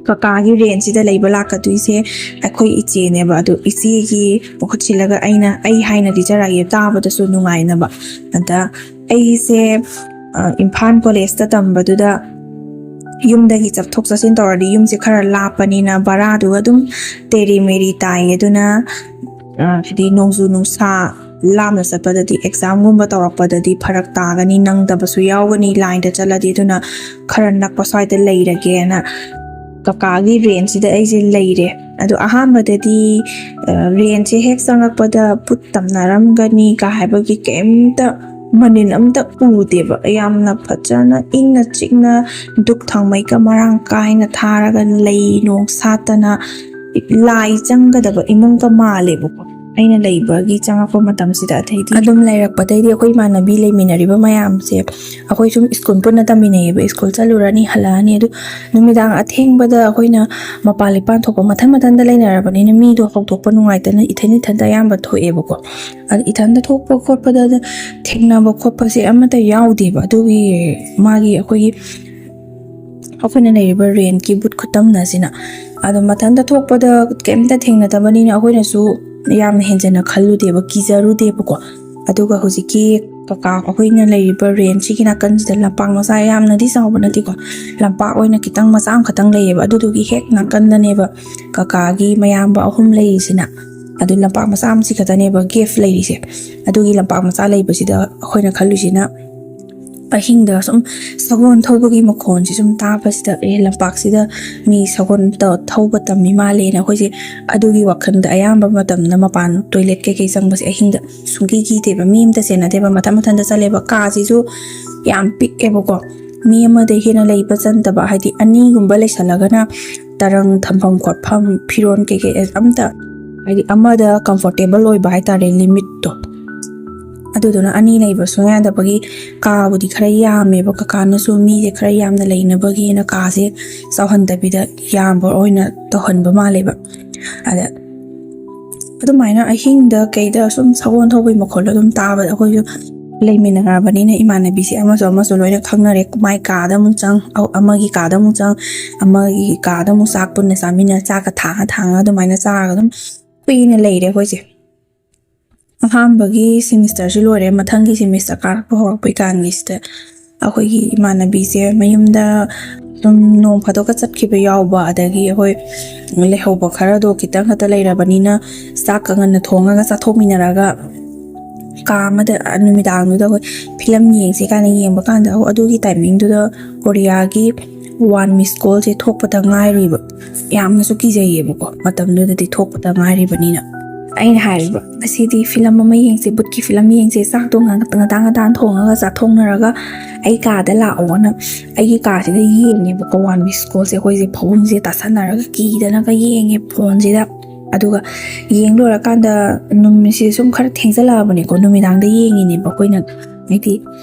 ꯀꯀꯥꯒꯤ ꯔꯦꯟꯁꯤꯗ ꯂꯩꯕ ꯂꯥꯛꯀꯗꯣꯏꯁꯦ ꯑꯩꯈꯣꯏ ꯏꯆꯦꯅꯦꯕ꯫ ꯑꯗꯣ ꯏꯆꯦꯒꯤ ꯃꯍꯨꯠ ꯁꯤꯜꯂꯒ ꯑꯩꯅ ꯑꯩ ꯍꯥꯏꯅ ꯂꯤꯖꯔꯛꯑꯒꯦ, ꯇꯥꯕꯗꯁꯨ ꯅꯨꯡꯉꯥꯏꯅꯕ꯫ ꯑꯗ ꯑꯩꯁꯦ, ꯑ, ꯏꯝꯐꯥꯜ ꯀꯣꯂꯦꯖꯇ ꯇꯝꯕꯗꯨꯗ ꯌꯨꯝꯗꯒꯤ ꯆꯠꯊꯣꯛ ꯆꯠꯁꯤꯟ ꯇꯧꯔꯗꯤ ꯌꯨꯝꯁꯦ ꯈꯔ ꯂꯥꯞꯄꯅꯤꯅ ꯚꯔꯥꯗꯨꯒ ꯑꯗꯨꯝ ꯇꯦꯔꯤ ꯃꯦꯔꯤ ꯇꯥꯏꯌꯦ꯫ ꯑꯗꯨꯅ, ꯑ, ꯍꯥꯏꯗꯤ ꯅꯣꯡꯖꯨ ꯅꯨꯡꯁꯥ ꯂꯥꯞꯅ ꯆꯠꯄꯗꯗꯤ, ꯑꯦꯛꯖꯥꯝꯒꯨꯝꯕ ꯇꯧꯔꯛꯄꯗꯗꯤ ꯐꯔꯛ ꯇꯥꯒꯅꯤ, ꯅꯪꯗꯕꯁꯨ ꯌꯥꯎꯒꯅꯤ ꯂꯥꯏꯟꯗ ꯆꯠꯂꯗꯤ꯫ ꯑꯗꯨꯅ ꯈꯔ ꯅꯛꯄ ꯁ꯭ꯋꯥꯏꯗ ꯂꯩꯔꯒꯦꯅ ꯀꯀꯥꯒꯤ ꯔꯦꯟꯁꯤꯗ ꯑꯩꯁꯦ ꯂꯩꯔꯦ꯫ ꯑꯗꯣ ꯑꯍꯥꯟꯕꯗꯗꯤ, ꯑ, ꯔꯦꯟꯁꯦ ꯍꯦꯛ ꯆꯪꯉꯛꯄꯗ ꯚꯨꯠ ꯇꯝꯅꯔꯝꯒꯅꯤ ꯀ ꯍꯥꯏꯕꯒꯤ ꯀꯩꯝꯇ ꯃꯅꯤꯟ ꯑꯝꯇ ꯎꯗꯦꯕ꯫ ꯌꯥꯝꯅ ꯐꯖꯅ ꯏꯪꯅ ꯆꯤꯛꯅ ꯙꯨꯞ ꯊꯥꯎꯃꯩꯒ ꯃꯔꯥꯡ ꯀꯥꯏꯅ ꯊꯥꯔꯒ, ꯂꯩ ꯅꯣꯡ ꯁꯥꯠꯇꯅ, ꯂꯥꯏ ꯆꯪꯒꯗꯕ ꯏꯃꯨꯡꯒ ꯃꯥꯜꯂꯦꯕꯀꯣ, ꯑꯩꯅ ꯂꯩꯕꯒꯤ ꯆꯪꯉꯛꯄ ꯃꯇꯝꯁꯤꯗ꯫ ꯑꯗꯩꯗꯤ ꯑꯗꯨꯝ ꯂꯩꯔꯛꯄꯗꯩꯗꯤ ꯑꯩꯈꯣꯏ ꯏꯃꯥꯟꯅꯕꯤ ꯂꯩꯃꯤꯟꯅꯔꯤꯕ ꯃꯌꯥꯝꯁꯦ, ꯑꯩꯈꯣꯏ ꯁꯨꯝ ꯁ꯭ꯀꯨꯜ ꯄꯨꯟꯅ ꯇꯝꯃꯤꯟꯅꯩꯌꯦꯕ꯫ ꯁ꯭ꯀꯨꯜ ꯆꯠꯂꯨꯔꯅꯤ, ꯍꯜꯂꯛꯑꯅꯤ, ꯑꯗꯨ ꯅꯨꯃꯤꯗꯥꯡ ꯑꯊꯦꯡꯕꯗ ꯑꯩꯈꯣꯏꯅ ꯃꯄꯥꯟ ꯏꯄꯥꯟ ꯊꯣꯛꯄ, ꯃꯊꯟ ꯃꯊꯟꯇ ꯂꯩꯅꯔꯕꯅꯤꯅ ꯃꯤꯗꯣ ꯍꯧꯗꯣꯛꯄ ꯅꯨꯡꯉꯥꯏꯇꯅ ꯏꯊꯟ ꯏꯊꯟꯇ ꯑꯌꯥꯝꯕ ꯊꯣꯛꯑꯦꯕꯀꯣ꯫ ꯑꯗ ꯏꯊꯟꯇ ꯊꯣꯛꯄ ꯈꯣꯠꯄꯗ ꯊꯦꯡꯅꯕ ꯈꯣꯠꯄꯁꯦ ꯑꯃꯠꯇ ꯌꯥꯎꯗꯦꯕ꯫ ꯑꯗꯨꯒꯤ ꯃꯥꯒꯤ ꯑꯩꯈꯣꯏꯒꯤ ꯑꯩꯈꯣꯏꯅ ꯂꯩꯔꯤꯕ ꯔꯦꯟꯠꯀꯤ ꯕꯨꯠ ꯈꯨꯇꯝꯅꯁꯤꯅ꯫ ꯑꯗꯣ ꯃꯊꯟꯇ ꯊꯣꯛꯄꯗ ꯀꯩꯝꯇ ꯊꯦꯡꯅꯗꯕꯅꯤꯅ ꯑꯩꯈꯣꯏꯅꯁꯨ ꯌꯥꯝꯅ ꯍꯦꯟꯖꯟꯅ ꯈꯜꯂꯨꯗꯦꯕ, ꯀꯤꯖꯔꯨꯗꯦꯕꯀꯣ꯫ ꯑꯗꯨꯒ ꯍꯧꯖꯤꯛꯀꯤ ꯀꯀꯥ ꯑꯩꯈꯣꯏꯅ ꯂꯩꯔꯤꯕ ꯔꯦꯟꯠꯁꯤꯒꯤ ꯅꯥꯀꯟꯁꯤꯗ ꯂꯝꯄꯥꯛ ꯃꯆꯥ, ꯌꯥꯝꯅꯗꯤ ꯆꯥꯎꯕ ꯅꯠꯇꯦꯀꯣ, ꯂꯝꯄꯥꯛ ꯑꯣꯏꯅ ꯈꯤꯇꯪ ꯃꯆꯥ ꯑꯃꯈꯛꯇꯪ ꯂꯩꯌꯦꯕ꯫ ꯑꯗꯨꯗꯨꯒꯤ ꯍꯦꯛ ꯅꯥꯀꯟꯗꯅꯦꯕ ꯀꯀꯥꯒꯤ ꯃꯌꯥꯝꯕ ꯑꯍꯨꯝ ꯂꯩꯔꯤꯁꯤꯅ꯫ ꯑꯗꯨ ꯂꯝꯄꯥꯛ ꯃꯆꯥ ꯑꯃꯁꯤ ꯈꯛꯇꯅꯦꯕ ꯒꯦꯞ ꯂꯩꯔꯤꯁꯦ꯫ ꯑꯗꯨꯒꯤ ꯂꯝꯄꯥꯛ ꯃꯆꯥ ꯂꯩꯕꯁꯤꯗ ꯑꯩꯈꯣꯏꯅ ꯈꯜꯂꯤꯁꯤꯅ, ꯑꯍꯤꯡꯗ ꯁꯨꯝ ꯁꯒꯣꯜ ꯊꯧꯕꯒꯤ ꯃꯈꯣꯟꯁꯤ ꯁꯨꯝ ꯇꯥꯕꯁꯤꯗ, "ꯑꯦ, ꯂꯝꯄꯥꯛꯁꯤꯗ ꯃꯤ ꯁꯒꯣꯜ ꯇ-, ꯊꯧꯕ ꯇꯝꯃꯤ ꯃꯥꯜꯂꯦꯅ" ꯑꯩꯈꯣꯏꯁꯦ ꯑꯗꯨꯒꯤ ꯋꯥꯈꯜꯗ ꯑꯌꯥꯝꯕ ꯃꯇꯝꯗ ꯃꯄꯥꯟ ꯇꯣꯏꯂꯦꯠ ꯀꯩꯀꯩ ꯆꯪꯕꯁꯦ ꯑꯍꯤꯡꯗ ꯁꯨꯡꯀꯤ ꯀꯤꯗꯦꯕ꯫ ꯃꯤ ꯑꯝꯇ ꯆꯦꯟꯅꯗꯦꯕ, ꯃꯊꯟ ꯃꯊꯟꯇ ꯆꯠꯂꯦꯕ꯫ ꯀꯥꯁꯤꯁꯨ ꯌꯥꯝ ꯄꯤꯛꯑꯦꯕꯀꯣ, ꯃꯤ ꯑꯃꯗ ꯍꯦꯟꯅ ꯂꯩꯕ ꯆꯟꯗꯕ, ꯍꯥꯏꯗꯤ ꯑꯅꯤꯒꯨꯝꯕ ꯂꯩꯁꯜꯂꯒꯅ ꯇꯔꯪ ꯊꯝꯐꯝ ꯈꯣꯠꯐꯝ, ꯐꯤꯔꯣꯟ ꯀꯩꯀꯩ ꯑꯝꯇ, ꯍꯥꯏꯗꯤ ꯑꯃꯗ ꯀꯝꯐꯣꯔꯇꯦꯕꯜ ꯑꯣꯏꯕ ꯍꯥꯏꯇꯥꯔꯦ, ꯂꯤꯃꯤꯠꯇꯣ꯫ ꯑꯗꯨꯗꯨꯅ ꯑꯅꯤ ꯂꯩꯕ ꯁꯨꯡꯌꯥ ꯌꯥꯗꯕꯒꯤ ꯀꯥꯕꯨꯗꯤ ꯈꯔ ꯌꯥꯝꯃꯦꯕ꯫ ꯀꯀꯥꯅꯁꯨ ꯃꯤꯁꯦ ꯈꯔ ꯌꯥꯝꯅ ꯂꯩꯅꯕꯒꯤꯅ ꯀꯥꯁꯦ ꯆꯥꯎꯍꯟꯗꯕꯤꯗ ꯌꯥꯝꯕ ꯑꯣꯏꯅ ꯇꯧꯍꯟꯕ ꯃꯥꯜꯂꯦꯕ꯫ ꯑꯗ ꯑꯗꯨꯃꯥꯏꯅ ꯑꯍꯤꯡꯗ ꯀꯩꯗ ꯁꯨꯝ ꯁꯒꯣꯜ ꯊꯧꯕꯒꯤ ꯃꯈꯣꯜ ꯑꯗꯨꯝ ꯇꯥꯕꯗ ꯑꯩꯈꯣꯏꯁꯨ ꯂꯩꯃꯤꯟꯅꯔꯕꯅꯤꯅ ꯏꯃꯥꯟꯅꯕꯤꯁꯦ ꯑꯃꯁꯨ ꯑꯃꯁꯨ ꯂꯣꯏꯅ ꯈꯪꯅꯔꯦ꯫ ꯃꯥꯏ ꯀꯥꯗ ꯑꯃꯨꯛ ꯆꯪ, ꯑ-, ꯑꯃꯒꯤ ꯀꯥꯗ ꯑꯃꯨꯛ ꯆꯪ, ꯑꯃꯒꯤ ꯀꯥꯗ ꯑꯃꯨꯛ ꯆꯥꯛ ꯄꯨꯟꯅ ꯆꯥꯃꯤꯟꯅ, ꯆꯥꯛꯀ ꯊꯥꯡꯉ ꯊꯥꯡꯉ ꯑꯗꯨꯃꯥꯏꯅ ꯆꯥꯔꯒ ꯑꯗꯨꯝ ꯀꯨꯏꯅ ꯂꯩꯔꯦ ꯑꯩꯈꯣꯏꯁꯦ꯫ ꯑꯍꯥꯟꯕꯒꯤ ꯁꯦꯃꯤꯁꯇꯔꯁꯤ ꯂꯣꯏꯔꯦ, ꯃꯊꯪꯒꯤ ꯁꯦꯃꯤꯁꯇꯔ ꯀꯥꯔꯛꯄ ꯍꯧꯔꯛꯄꯩ ꯀꯥꯟꯒꯤꯁꯤꯗ ꯑꯩꯈꯣꯏꯒꯤ ꯏꯃꯥꯟꯅꯕꯤꯁꯦ ꯃꯌꯨꯝꯗ ꯁꯨꯝ ꯅꯣꯡ ꯐꯥꯗꯣꯛꯀ ꯆꯠꯈꯤꯕ ꯌꯥꯎꯕ, ꯑꯗꯒꯤ ꯑꯩꯈꯣꯏ ꯂꯩꯍꯧꯕ ꯈꯔꯗꯣ ꯈꯤꯇꯪ ꯈꯛꯇ ꯂꯩꯔꯕꯅꯤꯅ ꯆꯥꯛꯀ ꯉꯟꯅ ꯊꯣꯡꯉꯒ ꯆꯥꯊꯣꯛꯃꯤꯟꯅꯔꯒ ꯀꯥ ꯑꯃꯗ, ꯑ, ꯅꯨꯃꯤꯗꯥꯡꯗꯨꯗ ꯑꯩꯈꯣꯏ ꯐꯤꯂꯝ ꯌꯦꯡꯁꯦ ꯀꯥꯏꯅ ꯌꯦꯡꯕ ꯀꯥꯟꯗ, ꯑꯣ, ꯑꯗꯨꯒꯤ ꯇꯥꯏꯃꯤꯡꯗꯨꯗ ꯀꯣꯔꯤꯌꯥꯒꯤ One Miss Callꯁꯦ ꯊꯣꯛꯄꯗ ꯉꯥꯏꯔꯤꯕ꯫ ꯌꯥꯝꯅꯁꯨ ꯀꯤꯖꯩꯌꯦꯕꯀꯣ, ꯃꯇꯝꯗꯨꯗꯗꯤ ꯊꯣꯛꯄꯗ ꯉꯥꯏꯔꯤꯕꯅꯤꯅ꯫ ꯑꯩꯅ ꯍꯥꯏꯔꯤꯕ, "ꯉꯁꯤꯗꯤ ꯐꯤꯂꯝ ꯑꯃ ꯌꯦꯡꯁꯦ, ꯕꯨꯠꯀꯤ ꯐꯤꯂꯝ ꯌꯦꯡꯁꯦ, ꯆꯥꯛꯇꯣ ꯉꯇꯥꯟ ꯉꯇꯥꯟ ꯊꯣꯡꯉꯒ ꯆꯥꯊꯣꯛꯅꯔꯒ ꯑꯩ ꯀꯥꯗ ꯂꯥꯛꯑꯣꯅ" ꯑꯩꯒꯤ ꯀꯥꯁꯤꯗ ꯌꯦꯡꯉꯦꯕꯀꯣ꯫ ꯋꯥꯟ ꯃꯤꯁ ꯀꯣꯜꯁꯦ ꯑꯩꯈꯣꯏꯁꯦ ꯐꯃꯨꯡꯁꯦ ꯇꯥꯁꯟꯅꯔꯒ ꯀꯤꯗꯅꯒ ꯌꯦꯡꯉꯦ ꯐꯣꯟꯁꯤꯗ꯫ ꯑꯗꯨꯒ ꯌꯦꯡ ꯂꯣꯏꯔꯀꯥꯟꯗ ꯅꯨꯃꯤꯠꯁꯦ ꯁꯨꯝ ꯈꯔ ꯊꯦꯡꯖꯜꯂꯛꯑꯕꯅꯤꯀꯣ, ꯅꯨꯃꯤꯗꯥꯡꯗ ꯌꯦꯡꯉꯤꯅꯦꯕ ꯑꯩꯈꯣꯏꯅ꯫ ꯍꯥꯏꯗꯤ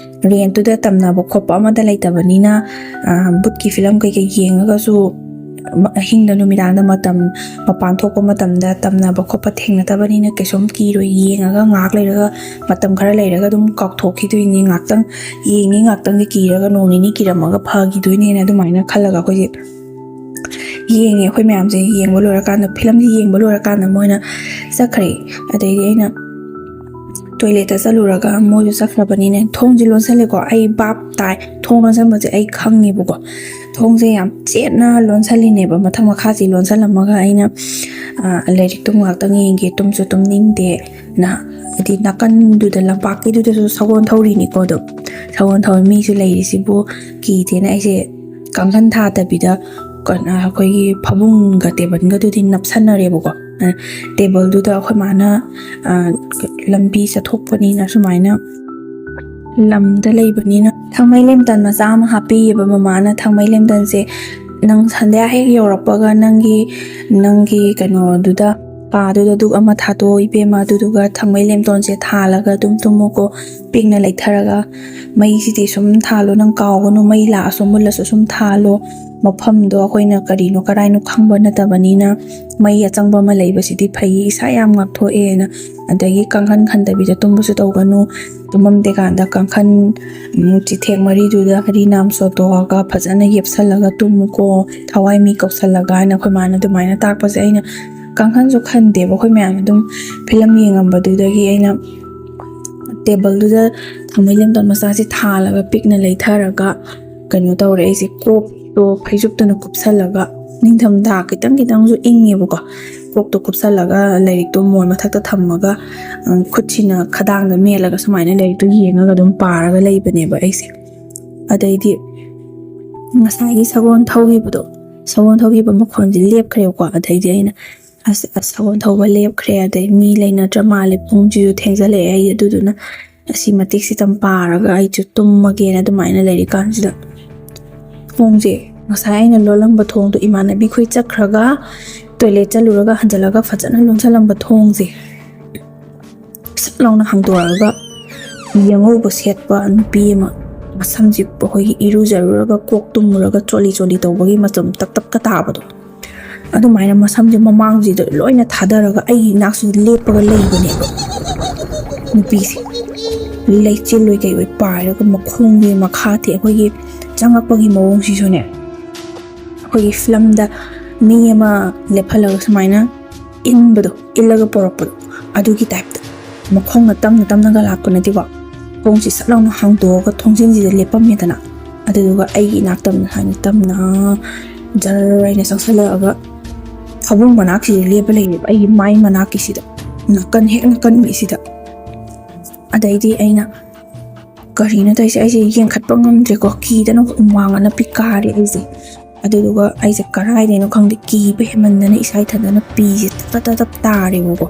ꯔꯦꯟꯠꯇꯨꯗ ꯇꯝꯅꯕ ꯈꯣꯠꯄ ꯑꯃꯠꯇ ꯂꯩꯇꯕꯅꯤꯅ, ꯕꯨꯠꯀꯤ ꯐꯤꯂꯝ ꯀꯩꯀꯩ ꯌꯦꯡꯉꯒꯁꯨ ꯑꯍꯤꯡꯗ ꯅꯨꯃꯤꯗꯥꯡꯗ ꯃꯇꯝ ꯃꯄꯥꯟ ꯊꯣꯛꯄ ꯃꯇꯝꯗ ꯇꯝꯅꯕ ꯈꯣꯠꯄ ꯊꯦꯡꯅꯗꯕꯅꯤꯅ ꯀꯩꯁꯨꯝ ꯀꯤꯔꯣꯏ, ꯌꯦꯡꯉꯒ ꯉꯥꯏꯍꯥꯛ ꯂꯩꯔꯒ ꯃꯇꯝ ꯈꯔ ꯂꯩꯔꯒ ꯑꯗꯨꯝ ꯀꯥꯎꯊꯣꯛꯈꯤꯗꯣꯏꯅꯤ꯫ ꯉꯥꯏꯍꯥꯛꯇꯪ ꯌꯦꯡꯉꯤ, ꯉꯥꯏꯍꯥꯛꯇꯪꯗꯤ ꯀꯤꯔꯒ ꯅꯣꯡ ꯅꯤꯅꯤ ꯀꯤꯔꯝꯃꯒ ꯐꯈꯤꯗꯣꯏꯅꯦꯅ ꯑꯗꯨꯃꯥꯏꯅ ꯈꯜꯂꯒ ꯑꯩꯈꯣꯏꯁꯦ ꯌꯦꯡꯉꯦ꯫ ꯑꯩꯈꯣꯏ ꯃꯌꯥꯝꯁꯦ ꯌꯦꯡꯕ ꯂꯣꯏꯔꯀꯥꯟꯗ, ꯐꯤꯂꯝꯁꯦ ꯌꯦꯡꯕ ꯂꯣꯏꯔꯀꯥꯟꯗ ꯃꯣꯏꯅ ꯆꯠꯈ꯭ꯔꯦ꯫ ꯑꯗꯩꯗꯤ ꯑꯩꯅ ꯇꯣꯏꯂꯦꯠꯇ ꯆꯠꯂꯨꯔꯒ ꯃꯣꯏꯁꯨ ꯆꯠꯈ꯭ꯔꯕꯅꯤꯅ ꯊꯣꯡꯁꯦ ꯂꯣꯟꯁꯜꯂꯦꯀꯣ꯫ ꯑꯩ ꯚꯥꯞ ꯇꯥꯏ, ꯊꯣꯡ ꯂꯣꯟꯁꯟꯕꯁꯦ ꯑꯩ ꯈꯪꯉꯦꯕꯀꯣ꯫ ꯊꯣꯡꯁꯦ ꯌꯥꯝ ꯆꯦꯠꯅ ꯂꯣꯟꯁꯜꯂꯤꯅꯦꯕ, ꯃꯊꯛ ꯃꯈꯥꯁꯦ ꯂꯣꯟꯁꯜꯂꯝꯃꯒ ꯑꯩꯅ ꯂꯥꯏꯔꯤꯛꯇꯣ ꯉꯥꯛꯇꯪ ꯌꯦꯡꯒꯦ, ꯇꯨꯝꯁꯨ ꯇꯨꯝꯅꯤꯡꯗꯦꯅ꯫ ꯍꯥꯏꯗꯤ ꯅꯥꯀꯟꯗꯨꯗ ꯂꯝꯄꯥꯛꯀꯤꯗꯨꯗꯁꯨ ꯁꯒꯣꯜ ꯊꯧꯔꯤꯅꯤꯀꯣ꯫ ꯑꯗꯣ ꯁꯒꯣꯜ ꯊꯧꯔꯤ ꯃꯤꯁꯨ ꯂꯩꯔꯤꯁꯤꯕꯨ ꯀꯤꯗꯦꯅ ꯑꯩꯁꯦ ꯀꯥꯡꯈꯟ ꯊꯥꯗꯕꯤꯗ ꯑꯩꯈꯣꯏꯒꯤ ꯐꯃꯨꯡꯒ ꯇꯦꯕꯜꯒꯗꯨꯗꯤ ꯅꯞꯁꯟꯅꯔꯦꯕꯀꯣ꯫ ꯇꯦꯕꯜꯗꯨꯗ ꯑꯩꯈꯣꯏ ꯃꯥꯅ ꯂꯝꯕꯤ ꯆꯠꯊꯣꯛꯄꯅꯤꯅ ꯁꯨꯃꯥꯏꯅ ꯂꯝꯗ ꯂꯩꯕꯅꯤꯅ ꯊꯥꯡꯃꯩ ꯂꯦꯝꯇꯟ ꯃꯆꯥ ꯑꯃ ꯍꯥꯞꯄꯤꯌꯦꯕ ꯃꯃꯥꯅ꯫ ꯊꯥꯡꯃꯩ ꯂꯦꯝꯇꯟꯁꯦ ꯅꯪ ꯁꯟꯗ꯭ꯌꯥ ꯍꯦꯛ ꯌꯧꯔꯛꯄꯒ ꯅꯪꯒꯤ ꯅꯪꯒꯤ ꯀꯩꯅꯣꯗꯨꯗ, ꯀꯥꯗꯨꯗ ꯙꯨꯞ ꯑꯃ ꯊꯥꯗꯣꯛꯑꯣ ꯏꯕꯦꯝꯃ, ꯑꯗꯨꯗꯨꯒ ꯊꯥꯡꯃꯩ ꯂꯦꯝꯇꯣꯟꯁꯦ ꯊꯥꯜꯂꯒ ꯑꯗꯨꯝ ꯇꯨꯝꯃꯨꯀꯣ꯫ ꯄꯤꯛꯅ ꯂꯩꯊꯔꯒ ꯃꯩꯁꯤꯗꯤ ꯁꯨꯝ ꯊꯥꯜꯂꯣ, ꯅꯪ ꯀꯥꯎꯒꯅꯨ, ꯃꯩ ꯂꯥꯛꯑꯁꯨ ꯃꯨꯜꯂꯁꯨ ꯁꯨꯝ ꯊꯥꯜꯂꯣ꯫ ꯃꯐꯝꯗꯣ ꯑꯩꯈꯣꯏꯅ ꯀꯔꯤꯅꯣ ꯀꯔꯥꯏꯅꯣ ꯈꯪꯕ ꯅꯠꯇꯕꯅꯤꯅ ꯃꯩ ꯑꯆꯪꯕ ꯑꯃ ꯂꯩꯕꯁꯤꯗꯤ ꯐꯩ, ꯏꯁꯥ ꯌꯥꯝ ꯉꯥꯛꯊꯣꯛꯑꯦꯅ꯫ ꯑꯗꯒꯤ ꯀꯥꯡꯈꯟ ꯈꯟꯗꯕꯤꯗ ꯇꯨꯝꯕꯁꯨ ꯇꯧꯒꯅꯨ꯫ ꯇꯨꯝꯃꯝꯗꯦ ꯀꯥꯟꯗ ꯀꯥꯡꯈꯟ ꯆꯤꯊꯦꯛ ꯃꯔꯤꯗꯨꯗ ꯍꯔꯤ ꯅꯥꯝ ꯁꯣꯇꯣꯛꯑꯒ ꯐꯖꯅ ꯌꯦꯞꯁꯜꯂꯒ ꯇꯨꯝꯃꯨꯀꯣ, ꯊꯋꯥꯏ ꯃꯤ ꯀꯧꯁꯜꯂꯒ ꯍꯥꯏꯅ ꯑꯩꯈꯣꯏ ꯃꯥꯅ ꯑꯗꯨꯃꯥꯏꯅ ꯇꯥꯛꯄꯁꯦ꯫ ꯑꯩꯅ ꯀꯥꯡꯈꯟꯁꯨ ꯈꯟꯗꯦꯕ, ꯑꯩꯈꯣꯏ ꯃꯌꯥꯝ ꯑꯗꯨꯝ ꯐꯤꯂꯝ ꯌꯦꯡꯉꯝꯕꯗꯨꯗꯒꯤ ꯑꯩꯅ ꯇꯦꯕꯜꯗꯨꯗ ꯊꯥꯡꯃꯩ ꯂꯦꯝꯇꯣꯟ ꯃꯆꯥꯁꯦ ꯊꯥꯜꯂꯒ ꯄꯤꯛꯅ ꯂꯩꯊꯔꯒ ꯀꯩꯅꯣ ꯇꯧꯔꯦ꯫ ꯑꯩꯁꯦ ꯀꯣꯛꯇꯣ ꯐꯩꯖꯨꯞꯇꯨꯅ ꯀꯨꯞꯁꯜꯂꯒ, ꯅꯤꯡꯊꯝꯊꯥ ꯈꯤꯇꯪ ꯈꯤꯇꯪꯁꯨ ꯏꯪꯉꯦꯕꯀꯣ, ꯀꯣꯛꯇꯣ ꯀꯨꯞꯁꯜꯂꯒ ꯂꯥꯏꯔꯤꯛꯇꯣ ꯃꯣꯟ ꯃꯊꯛꯇ ꯊꯝꯃꯒ ꯈꯨꯠꯁꯤꯅ ꯈꯗꯥꯡꯗ ꯃꯦꯜꯂꯒ ꯁꯨꯃꯥꯏꯅ ꯂꯥꯏꯔꯤꯛꯇꯣ ꯌꯦꯡꯉꯒ ꯑꯗꯨꯝ ꯄꯥꯔꯒ ꯂꯩꯕꯅꯦꯕ ꯑꯩꯁꯦ꯫ ꯑꯗꯩꯗꯤ ꯉꯁꯥꯏꯒꯤ ꯁꯒꯣꯜ ꯊꯧꯈꯤꯕꯗꯣ, ꯁꯒꯣꯜ ꯊꯧꯈꯤꯕ ꯃꯈꯣꯟꯁꯦ ꯂꯦꯞꯈ꯭ꯔꯦꯕꯀꯣ꯫ ꯑꯗꯩꯗꯤ ꯑꯩꯅ ꯑꯁ ꯑꯁ ꯁꯒꯣꯜ ꯊꯧꯕ ꯂꯦꯞꯈ꯭ꯔꯦ, ꯑꯗꯩ ꯃꯤ ꯂꯩꯅꯗ꯭ꯔ ꯃꯥꯜꯂꯦ, ꯄꯨꯡꯁꯤꯁꯨ ꯊꯦꯡꯖꯜꯂꯛꯑꯦ꯫ ꯑꯩ ꯑꯗꯨꯗꯨꯅ ꯑꯁꯤ ꯃꯇꯤꯛꯁꯤꯇꯪ ꯄꯥꯔꯒ ꯑꯩꯁꯨ ꯇꯨꯝꯃꯒꯦꯅ ꯑꯗꯨꯃꯥꯏꯅ ꯂꯩꯔꯤꯀꯥꯟꯁꯤꯗ ꯊꯣꯡꯁꯦ, ꯉꯁꯥꯏ ꯑꯩꯅ ꯂꯣꯜꯂꯝꯕ ꯊꯣꯡꯗꯣ, ꯏꯃꯥꯟꯅꯕꯤ ꯈꯣꯏ ꯆꯠꯈ꯭ꯔꯒ ꯇꯣꯏꯂꯦꯠ ꯆꯠꯂꯨꯔꯒ ꯍꯟꯖꯜꯂꯒ ꯐꯖꯅ ꯂꯣꯟꯁꯜꯂꯝꯕ ꯊꯣꯡꯁꯦ ꯁꯠ ꯂꯥꯎꯅ ꯍꯥꯡꯗꯣꯔꯛꯑꯒ ꯐꯤ ꯑꯉꯧꯕ ꯁꯦꯠꯄ ꯅꯨꯄꯤ ꯑꯃ, ꯃꯁꯝꯁꯤ ꯑꯩꯈꯣꯏꯒꯤ ꯏꯔꯨꯖꯔꯨꯔꯒ ꯀꯣꯛ ꯇꯨꯝꯃꯨꯔꯒ ꯆꯣꯠꯂꯤ ꯆꯣꯠꯂꯤ ꯇꯧꯕꯒꯤ ꯃꯆꯨꯝ ꯇꯞ ꯇꯞꯀ ꯇꯥꯕꯗꯣ, ꯑꯗꯨꯃꯥꯏꯅ ꯃꯁꯝꯁꯦ ꯃꯃꯥꯡꯁꯤꯗ ꯂꯣꯏꯅ ꯊꯥꯗꯔꯒ ꯑꯩꯒꯤ ꯏꯅꯥꯛꯁꯤꯗ ꯂꯦꯞꯄꯒ ꯂꯩꯕꯅꯦꯕ ꯅꯨꯄꯤꯁꯦ꯫ ꯂꯩꯆꯤꯜ ꯑꯣꯏ ꯀꯩ ꯑꯣꯏ ꯄꯥꯏꯔꯒ ꯃꯈꯣꯡꯒꯤ ꯃꯈꯥ ꯊꯦ-, ꯑꯩꯈꯣꯏꯒꯤ ꯆꯪꯉꯛꯄꯒꯤ ꯃꯑꯣꯡꯁꯤꯁꯨꯅꯦ, ꯑꯩꯈꯣꯏꯒꯤ ꯐꯤꯂꯝꯗ ꯃꯤ ꯑꯃ ꯂꯦꯞꯍꯜꯂꯒ ꯁꯨꯃꯥꯏꯅ ꯏꯟꯕꯗꯣ, ꯏꯜꯂꯒ ꯄꯣꯔꯛꯄꯗꯣ, ꯑꯗꯨꯒꯤ ꯇꯥꯏꯞꯇ ꯃꯈꯣꯡꯅ ꯇꯞꯅ ꯇꯞꯅꯒ ꯂꯥꯛꯄ ꯅꯠꯇꯦꯀꯣ꯫ ꯊꯣꯡꯁꯤ ꯁꯠ ꯂꯥꯎꯅ ꯍꯥꯡꯗꯣꯛꯑꯒ ꯊꯣꯡꯖꯤꯟꯁꯤꯗ ꯂꯦꯞꯄꯝꯃꯦꯗꯅ, ꯑꯗꯨꯗꯨꯒ ꯑꯩꯒꯤ ꯏꯅꯥꯛꯇ ꯍꯥꯏꯅ ꯇꯞꯅ ꯖꯔ ꯍꯥꯏꯅ ꯆꯪꯁꯜꯂꯛꯑꯒ ꯐꯃꯨꯡ ꯃꯅꯥꯛꯁꯤꯗ ꯂꯦꯞꯄ ꯂꯩꯔꯦꯕ, ꯑꯩꯒꯤ ꯃꯥꯏ ꯃꯅꯥꯛꯀꯤꯁꯤꯗ, ꯅꯥꯀꯟ ꯍꯦꯛ ꯅꯥꯀꯟꯒꯤꯁꯤꯗ꯫ ꯑꯗꯩꯗꯤ ꯑꯩꯅ, "ꯀꯔꯤꯅꯣ ꯇꯧꯔꯤꯁꯦ?" ꯑꯩꯁꯦ ꯌꯦꯡꯈꯠꯄ ꯉꯝꯗ꯭ꯔꯦꯀꯣ, ꯀꯤꯗꯅ ꯍꯨꯃꯥꯡ ꯑꯅꯞꯄꯤ ꯀꯥꯔꯦ ꯑꯩꯁꯦ꯫ ꯑꯗꯨꯗꯨꯒ ꯑꯩꯁꯦ ꯀꯔꯥꯏꯗꯩꯅꯣ ꯈꯪꯗꯦ, ꯀꯤꯕ ꯍꯦꯟꯃꯟꯗꯅ ꯏꯁꯥ ꯏꯊꯟꯗꯅ ꯄꯤꯁꯦ ꯇꯞ ꯇꯞ ꯇꯞ ꯇꯥꯔꯦꯕꯀꯣ꯫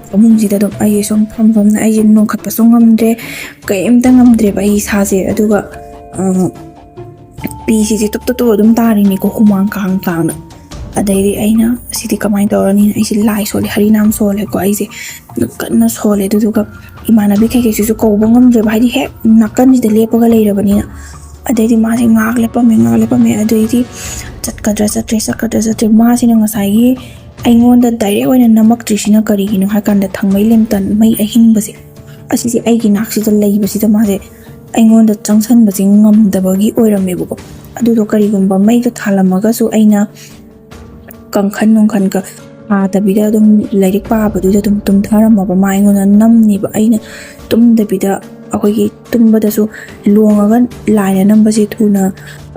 ꯐꯃꯨꯡꯁꯤꯗ ꯑꯗꯨꯝ ꯑꯩꯁꯦ ꯁꯨꯝ ꯐꯝ ꯐꯝꯅ ꯑꯩꯁꯦ ꯅꯣꯡꯈꯠꯄꯁꯨ ꯉꯝꯗ꯭ꯔꯦ, ꯀꯩꯝꯇ ꯉꯝꯗ꯭ꯔꯦꯕ ꯑꯩ ꯏꯁꯥꯁꯦ꯫ ꯑꯗꯨꯒ, ꯑ, ꯄꯤꯁꯤꯗꯤ ꯇꯨꯞ ꯇꯨꯞ ꯇꯨꯞ ꯑꯗꯨꯝ ꯇꯥꯔꯤꯅꯤꯀꯣ, ꯍꯨꯃꯥꯡ ꯀꯥꯡ ꯀꯥꯡꯅ꯫ ꯑꯗꯩꯗꯤ ꯑꯩꯅ, "ꯁꯤꯗꯤ ꯀꯃꯥꯏꯅ ꯇꯧꯔꯅꯤ?" ꯑꯩꯁꯦ ꯂꯥꯏ ꯁꯣꯜꯂꯦ, ꯍꯔꯤꯅꯥꯝ ꯁꯣꯜꯂꯦꯀꯣ, ꯑꯩꯁꯦ ꯀꯟꯅ ꯁꯣꯜꯂꯦ꯫ ꯑꯗꯨꯗꯨꯒ ꯏꯃꯥꯟꯅꯕꯤ ꯀꯩꯀꯩꯁꯤꯁꯨ ꯀꯧꯕ ꯉꯝꯗ꯭ꯔꯦꯕ, ꯍꯥꯏꯗꯤ ꯍꯦꯛ ꯅꯥꯀꯟꯁꯤꯗ ꯂꯦꯞꯄꯒ ꯂꯩꯔꯕꯅꯤꯅ꯫ ꯑꯗꯩꯗꯤ ꯃꯥꯁꯦ ꯉꯥꯏꯍꯥꯛ ꯂꯦꯞꯄꯝꯃꯦ, ꯉꯥꯏꯍꯥꯛ ꯂꯦꯞꯄꯝꯃꯦ, ꯑꯗꯩꯗꯤ ꯆꯠꯀꯗ꯭ꯔꯥ ꯆꯠꯇ꯭ꯔꯦ, ꯆꯠꯀꯗ꯭ꯔꯥ ꯆꯠꯇ꯭ꯔꯦ꯫ ꯃꯥꯁꯤꯅ ꯉꯁꯥꯏꯒꯤ ꯑꯩꯉꯣꯟꯗ ꯗꯥꯏꯔꯦꯛ ꯑꯣꯏꯅ ꯅꯝꯃꯛꯇ꯭ꯔꯤꯁꯤꯅ ꯀꯔꯤꯒꯤꯅꯣ ꯍꯥꯏ ꯀꯥꯟꯗ, ꯊꯥꯡꯃꯩ ꯂꯦꯟꯇꯟ ꯃꯩ ꯑꯍꯤꯡꯕꯁꯦ, ꯑꯁꯤꯁꯦ ꯑꯩꯒꯤ ꯅꯥꯛꯁꯤꯗ ꯂꯩꯕꯁꯤꯗ ꯃꯥꯁꯦ ꯑꯩꯉꯣꯟꯗ ꯆꯪꯁꯟꯕꯁꯦ ꯉꯝꯗꯕꯒꯤ ꯑꯣꯏꯔꯝꯃꯦꯕꯀꯣ꯫ ꯑꯗꯨꯗꯣ ꯀꯔꯤꯒꯨꯝꯕ ꯃꯩꯗꯣ ꯊꯥꯜꯂꯝꯃꯒꯁꯨ ꯑꯩꯅ ꯀꯥꯡꯈꯟ ꯅꯨꯡꯈꯟꯒ ꯊꯥꯗꯕꯤꯗ ꯑꯗꯨꯝ ꯂꯥꯏꯔꯤꯛ ꯄꯥꯕꯗꯨꯗ ꯑꯗꯨꯝ ꯇꯨꯝꯊꯔꯝꯃꯕ ꯃꯥ ꯑꯩꯉꯣꯟꯗ ꯅꯝꯅꯤꯕ꯫ ꯑꯩꯅ ꯇꯨꯝꯗꯕꯤꯗ, ꯑꯩꯈꯣꯏꯒꯤ ꯇꯨꯝꯕꯗꯁꯨ ꯂꯣꯡꯉꯒ ꯂꯥꯏꯅ ꯅꯝꯕꯁꯦ ꯊꯨꯅ,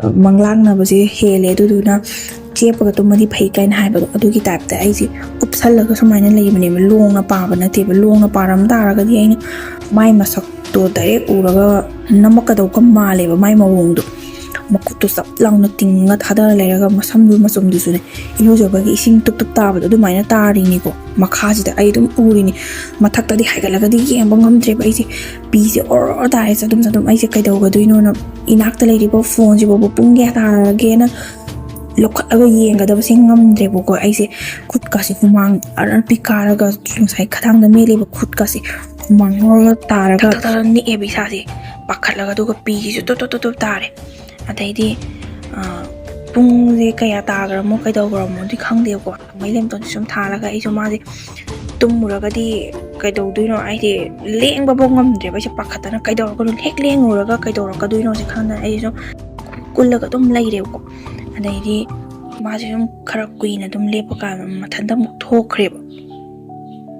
ꯑ, ꯃꯪꯂꯥꯛꯅꯕꯁꯦ ꯍꯦꯜꯂꯦ, ꯑꯗꯨꯗꯨꯅ ꯆꯦꯞꯄꯒ ꯇꯨꯝꯃꯗꯤ ꯐꯩ ꯀꯥꯏꯅ ꯍꯥꯏꯕꯗꯣ, ꯑꯗꯨꯒꯤ ꯇꯥꯏꯞꯇ ꯑꯩꯁꯦ ꯀꯨꯞꯁꯜꯂꯒ ꯁꯨꯃꯥꯏꯅ ꯂꯩꯕꯅꯦꯕ꯫ ꯂꯣꯡꯅ ꯄꯥꯕ ꯅꯠꯇꯦꯕ, ꯂꯣꯡꯅ ꯄꯥꯔꯝ ꯇꯥꯔꯒꯗꯤ ꯑꯩꯅ ꯃꯥꯏ ꯃꯁꯛꯇꯣ ꯗꯥꯏꯔꯦꯛ ꯎꯔꯒ ꯅꯝꯃꯛꯀꯗꯧꯕ ꯃꯥꯜꯂꯦꯕ, ꯃꯥꯏ ꯃꯑꯣꯡꯗꯣ꯫ ꯃꯈꯨꯠꯇꯨ ꯆꯞ ꯂꯥꯎꯅ ꯇꯤꯡꯉ ꯊꯥꯗꯔ ꯂꯩꯔꯒ ꯃꯁꯝꯗꯨ ꯃꯆꯨꯝꯗꯨꯁꯨꯅꯦ, ꯏꯔꯨꯖꯕꯒꯤ ꯏꯁꯤꯡ ꯇꯨꯞ ꯇꯨꯞ ꯇꯥꯕꯗꯣ ꯑꯗꯨꯃꯥꯏꯅ ꯇꯥꯔꯤꯅꯤꯀꯣ꯫ ꯃꯈꯥꯁꯤꯗ ꯑꯩ ꯑꯗꯨꯝ ꯎꯔꯤꯅꯤ꯫ ꯃꯊꯛꯇꯗꯤ ꯍꯥꯏꯒꯠꯂꯒꯗꯤ ꯌꯦꯡꯕ ꯉꯝꯗ꯭ꯔꯦꯕ꯫ ꯑꯩꯁꯦ ꯄꯤꯁꯦ ꯑꯣꯔꯣ ꯇꯥꯔꯦ, ꯆꯗꯨꯝ ꯆꯗꯨꯝ꯫ ꯑꯩꯁꯦ ꯀꯩꯗꯧꯒꯗꯣꯏꯅꯣꯅ ꯏꯅꯥꯛꯇ ꯂꯩꯔꯤꯕ ꯐꯣꯟꯁꯤꯐꯥꯎꯕ ꯄꯨꯡ ꯀꯌꯥ ꯇꯥꯔꯒꯦꯅ ꯂꯧꯈꯠꯂꯒ ꯌꯦꯡꯒꯗꯕꯁꯦ ꯉꯝꯗ꯭ꯔꯦꯕꯀꯣ꯫ ꯑꯩꯁꯦ ꯈꯨꯠꯀꯁꯦ ꯍꯨꯃꯥꯡ ꯑꯔ ꯄꯤ ꯀꯥꯔꯒ, ꯉꯁꯥꯏ ꯈꯗꯥꯡꯗ ꯃꯦꯠꯂꯤꯕ ꯈꯨꯠꯀꯁꯦ ꯍꯨꯃꯥꯡ ꯑꯣꯔꯣ ꯇꯥꯔꯒ ꯊꯛ ꯊꯛ ꯊꯛ ꯅꯤꯛꯑꯦꯕ ꯏꯁꯥꯁꯦ ꯄꯥꯈꯠꯂꯒ꯫ ꯑꯗꯨꯒ ꯄꯤꯁꯤꯁꯨ ꯇꯨꯞ ꯇꯨꯞ ꯇꯨꯞ ꯇꯨꯞ ꯇꯥꯔꯦ꯫ ꯑꯗꯩꯗꯤ, ꯑ, ꯄꯨꯡꯁꯦ ꯀꯌꯥ ꯇꯥꯈ꯭ꯔꯃꯣ ꯀꯩꯗꯧꯈ꯭ꯔꯃꯣꯗꯤ ꯈꯪꯗꯦꯕꯀꯣ꯫ ꯃꯩ ꯂꯦꯝꯇꯣꯟꯁꯦ ꯁꯨꯝ ꯊꯥꯜꯂꯒ ꯑꯩꯁꯨ ꯃꯥꯁꯦ ꯇꯨꯝꯃꯨꯔꯒꯗꯤ ꯀꯩꯗꯧꯗꯣꯏꯅꯣ, ꯍꯥꯏꯗꯤ ꯂꯦꯡꯕꯐꯥꯎ ꯉꯝꯗ꯭ꯔꯦꯕ꯫ ꯑꯩꯁꯦ ꯄꯥꯈꯠꯇꯅ ꯀꯩꯗꯧꯔꯛꯀꯅꯣ, ꯍꯦꯛ ꯂꯦꯡꯉꯨꯔꯒ ꯀꯩꯗꯧꯔꯛꯀꯗꯣꯏꯅꯣꯁꯦ ꯈꯪꯗꯅ ꯑꯩꯁꯨ ꯀꯨꯜꯂꯒ ꯑꯗꯨꯝ ꯂꯩꯔꯦꯕꯀꯣ꯫ ꯑꯗꯩꯗꯤ ꯃꯥꯁꯦ ꯁꯨꯝ ꯈꯔ ꯀꯨꯏꯅ ꯑꯗꯨꯝ ꯂꯦꯞꯄꯀꯥꯟꯗ ꯃꯊꯟꯇ ꯑꯃꯨꯛ ꯊꯣꯛꯈ꯭ꯔꯦꯕ꯫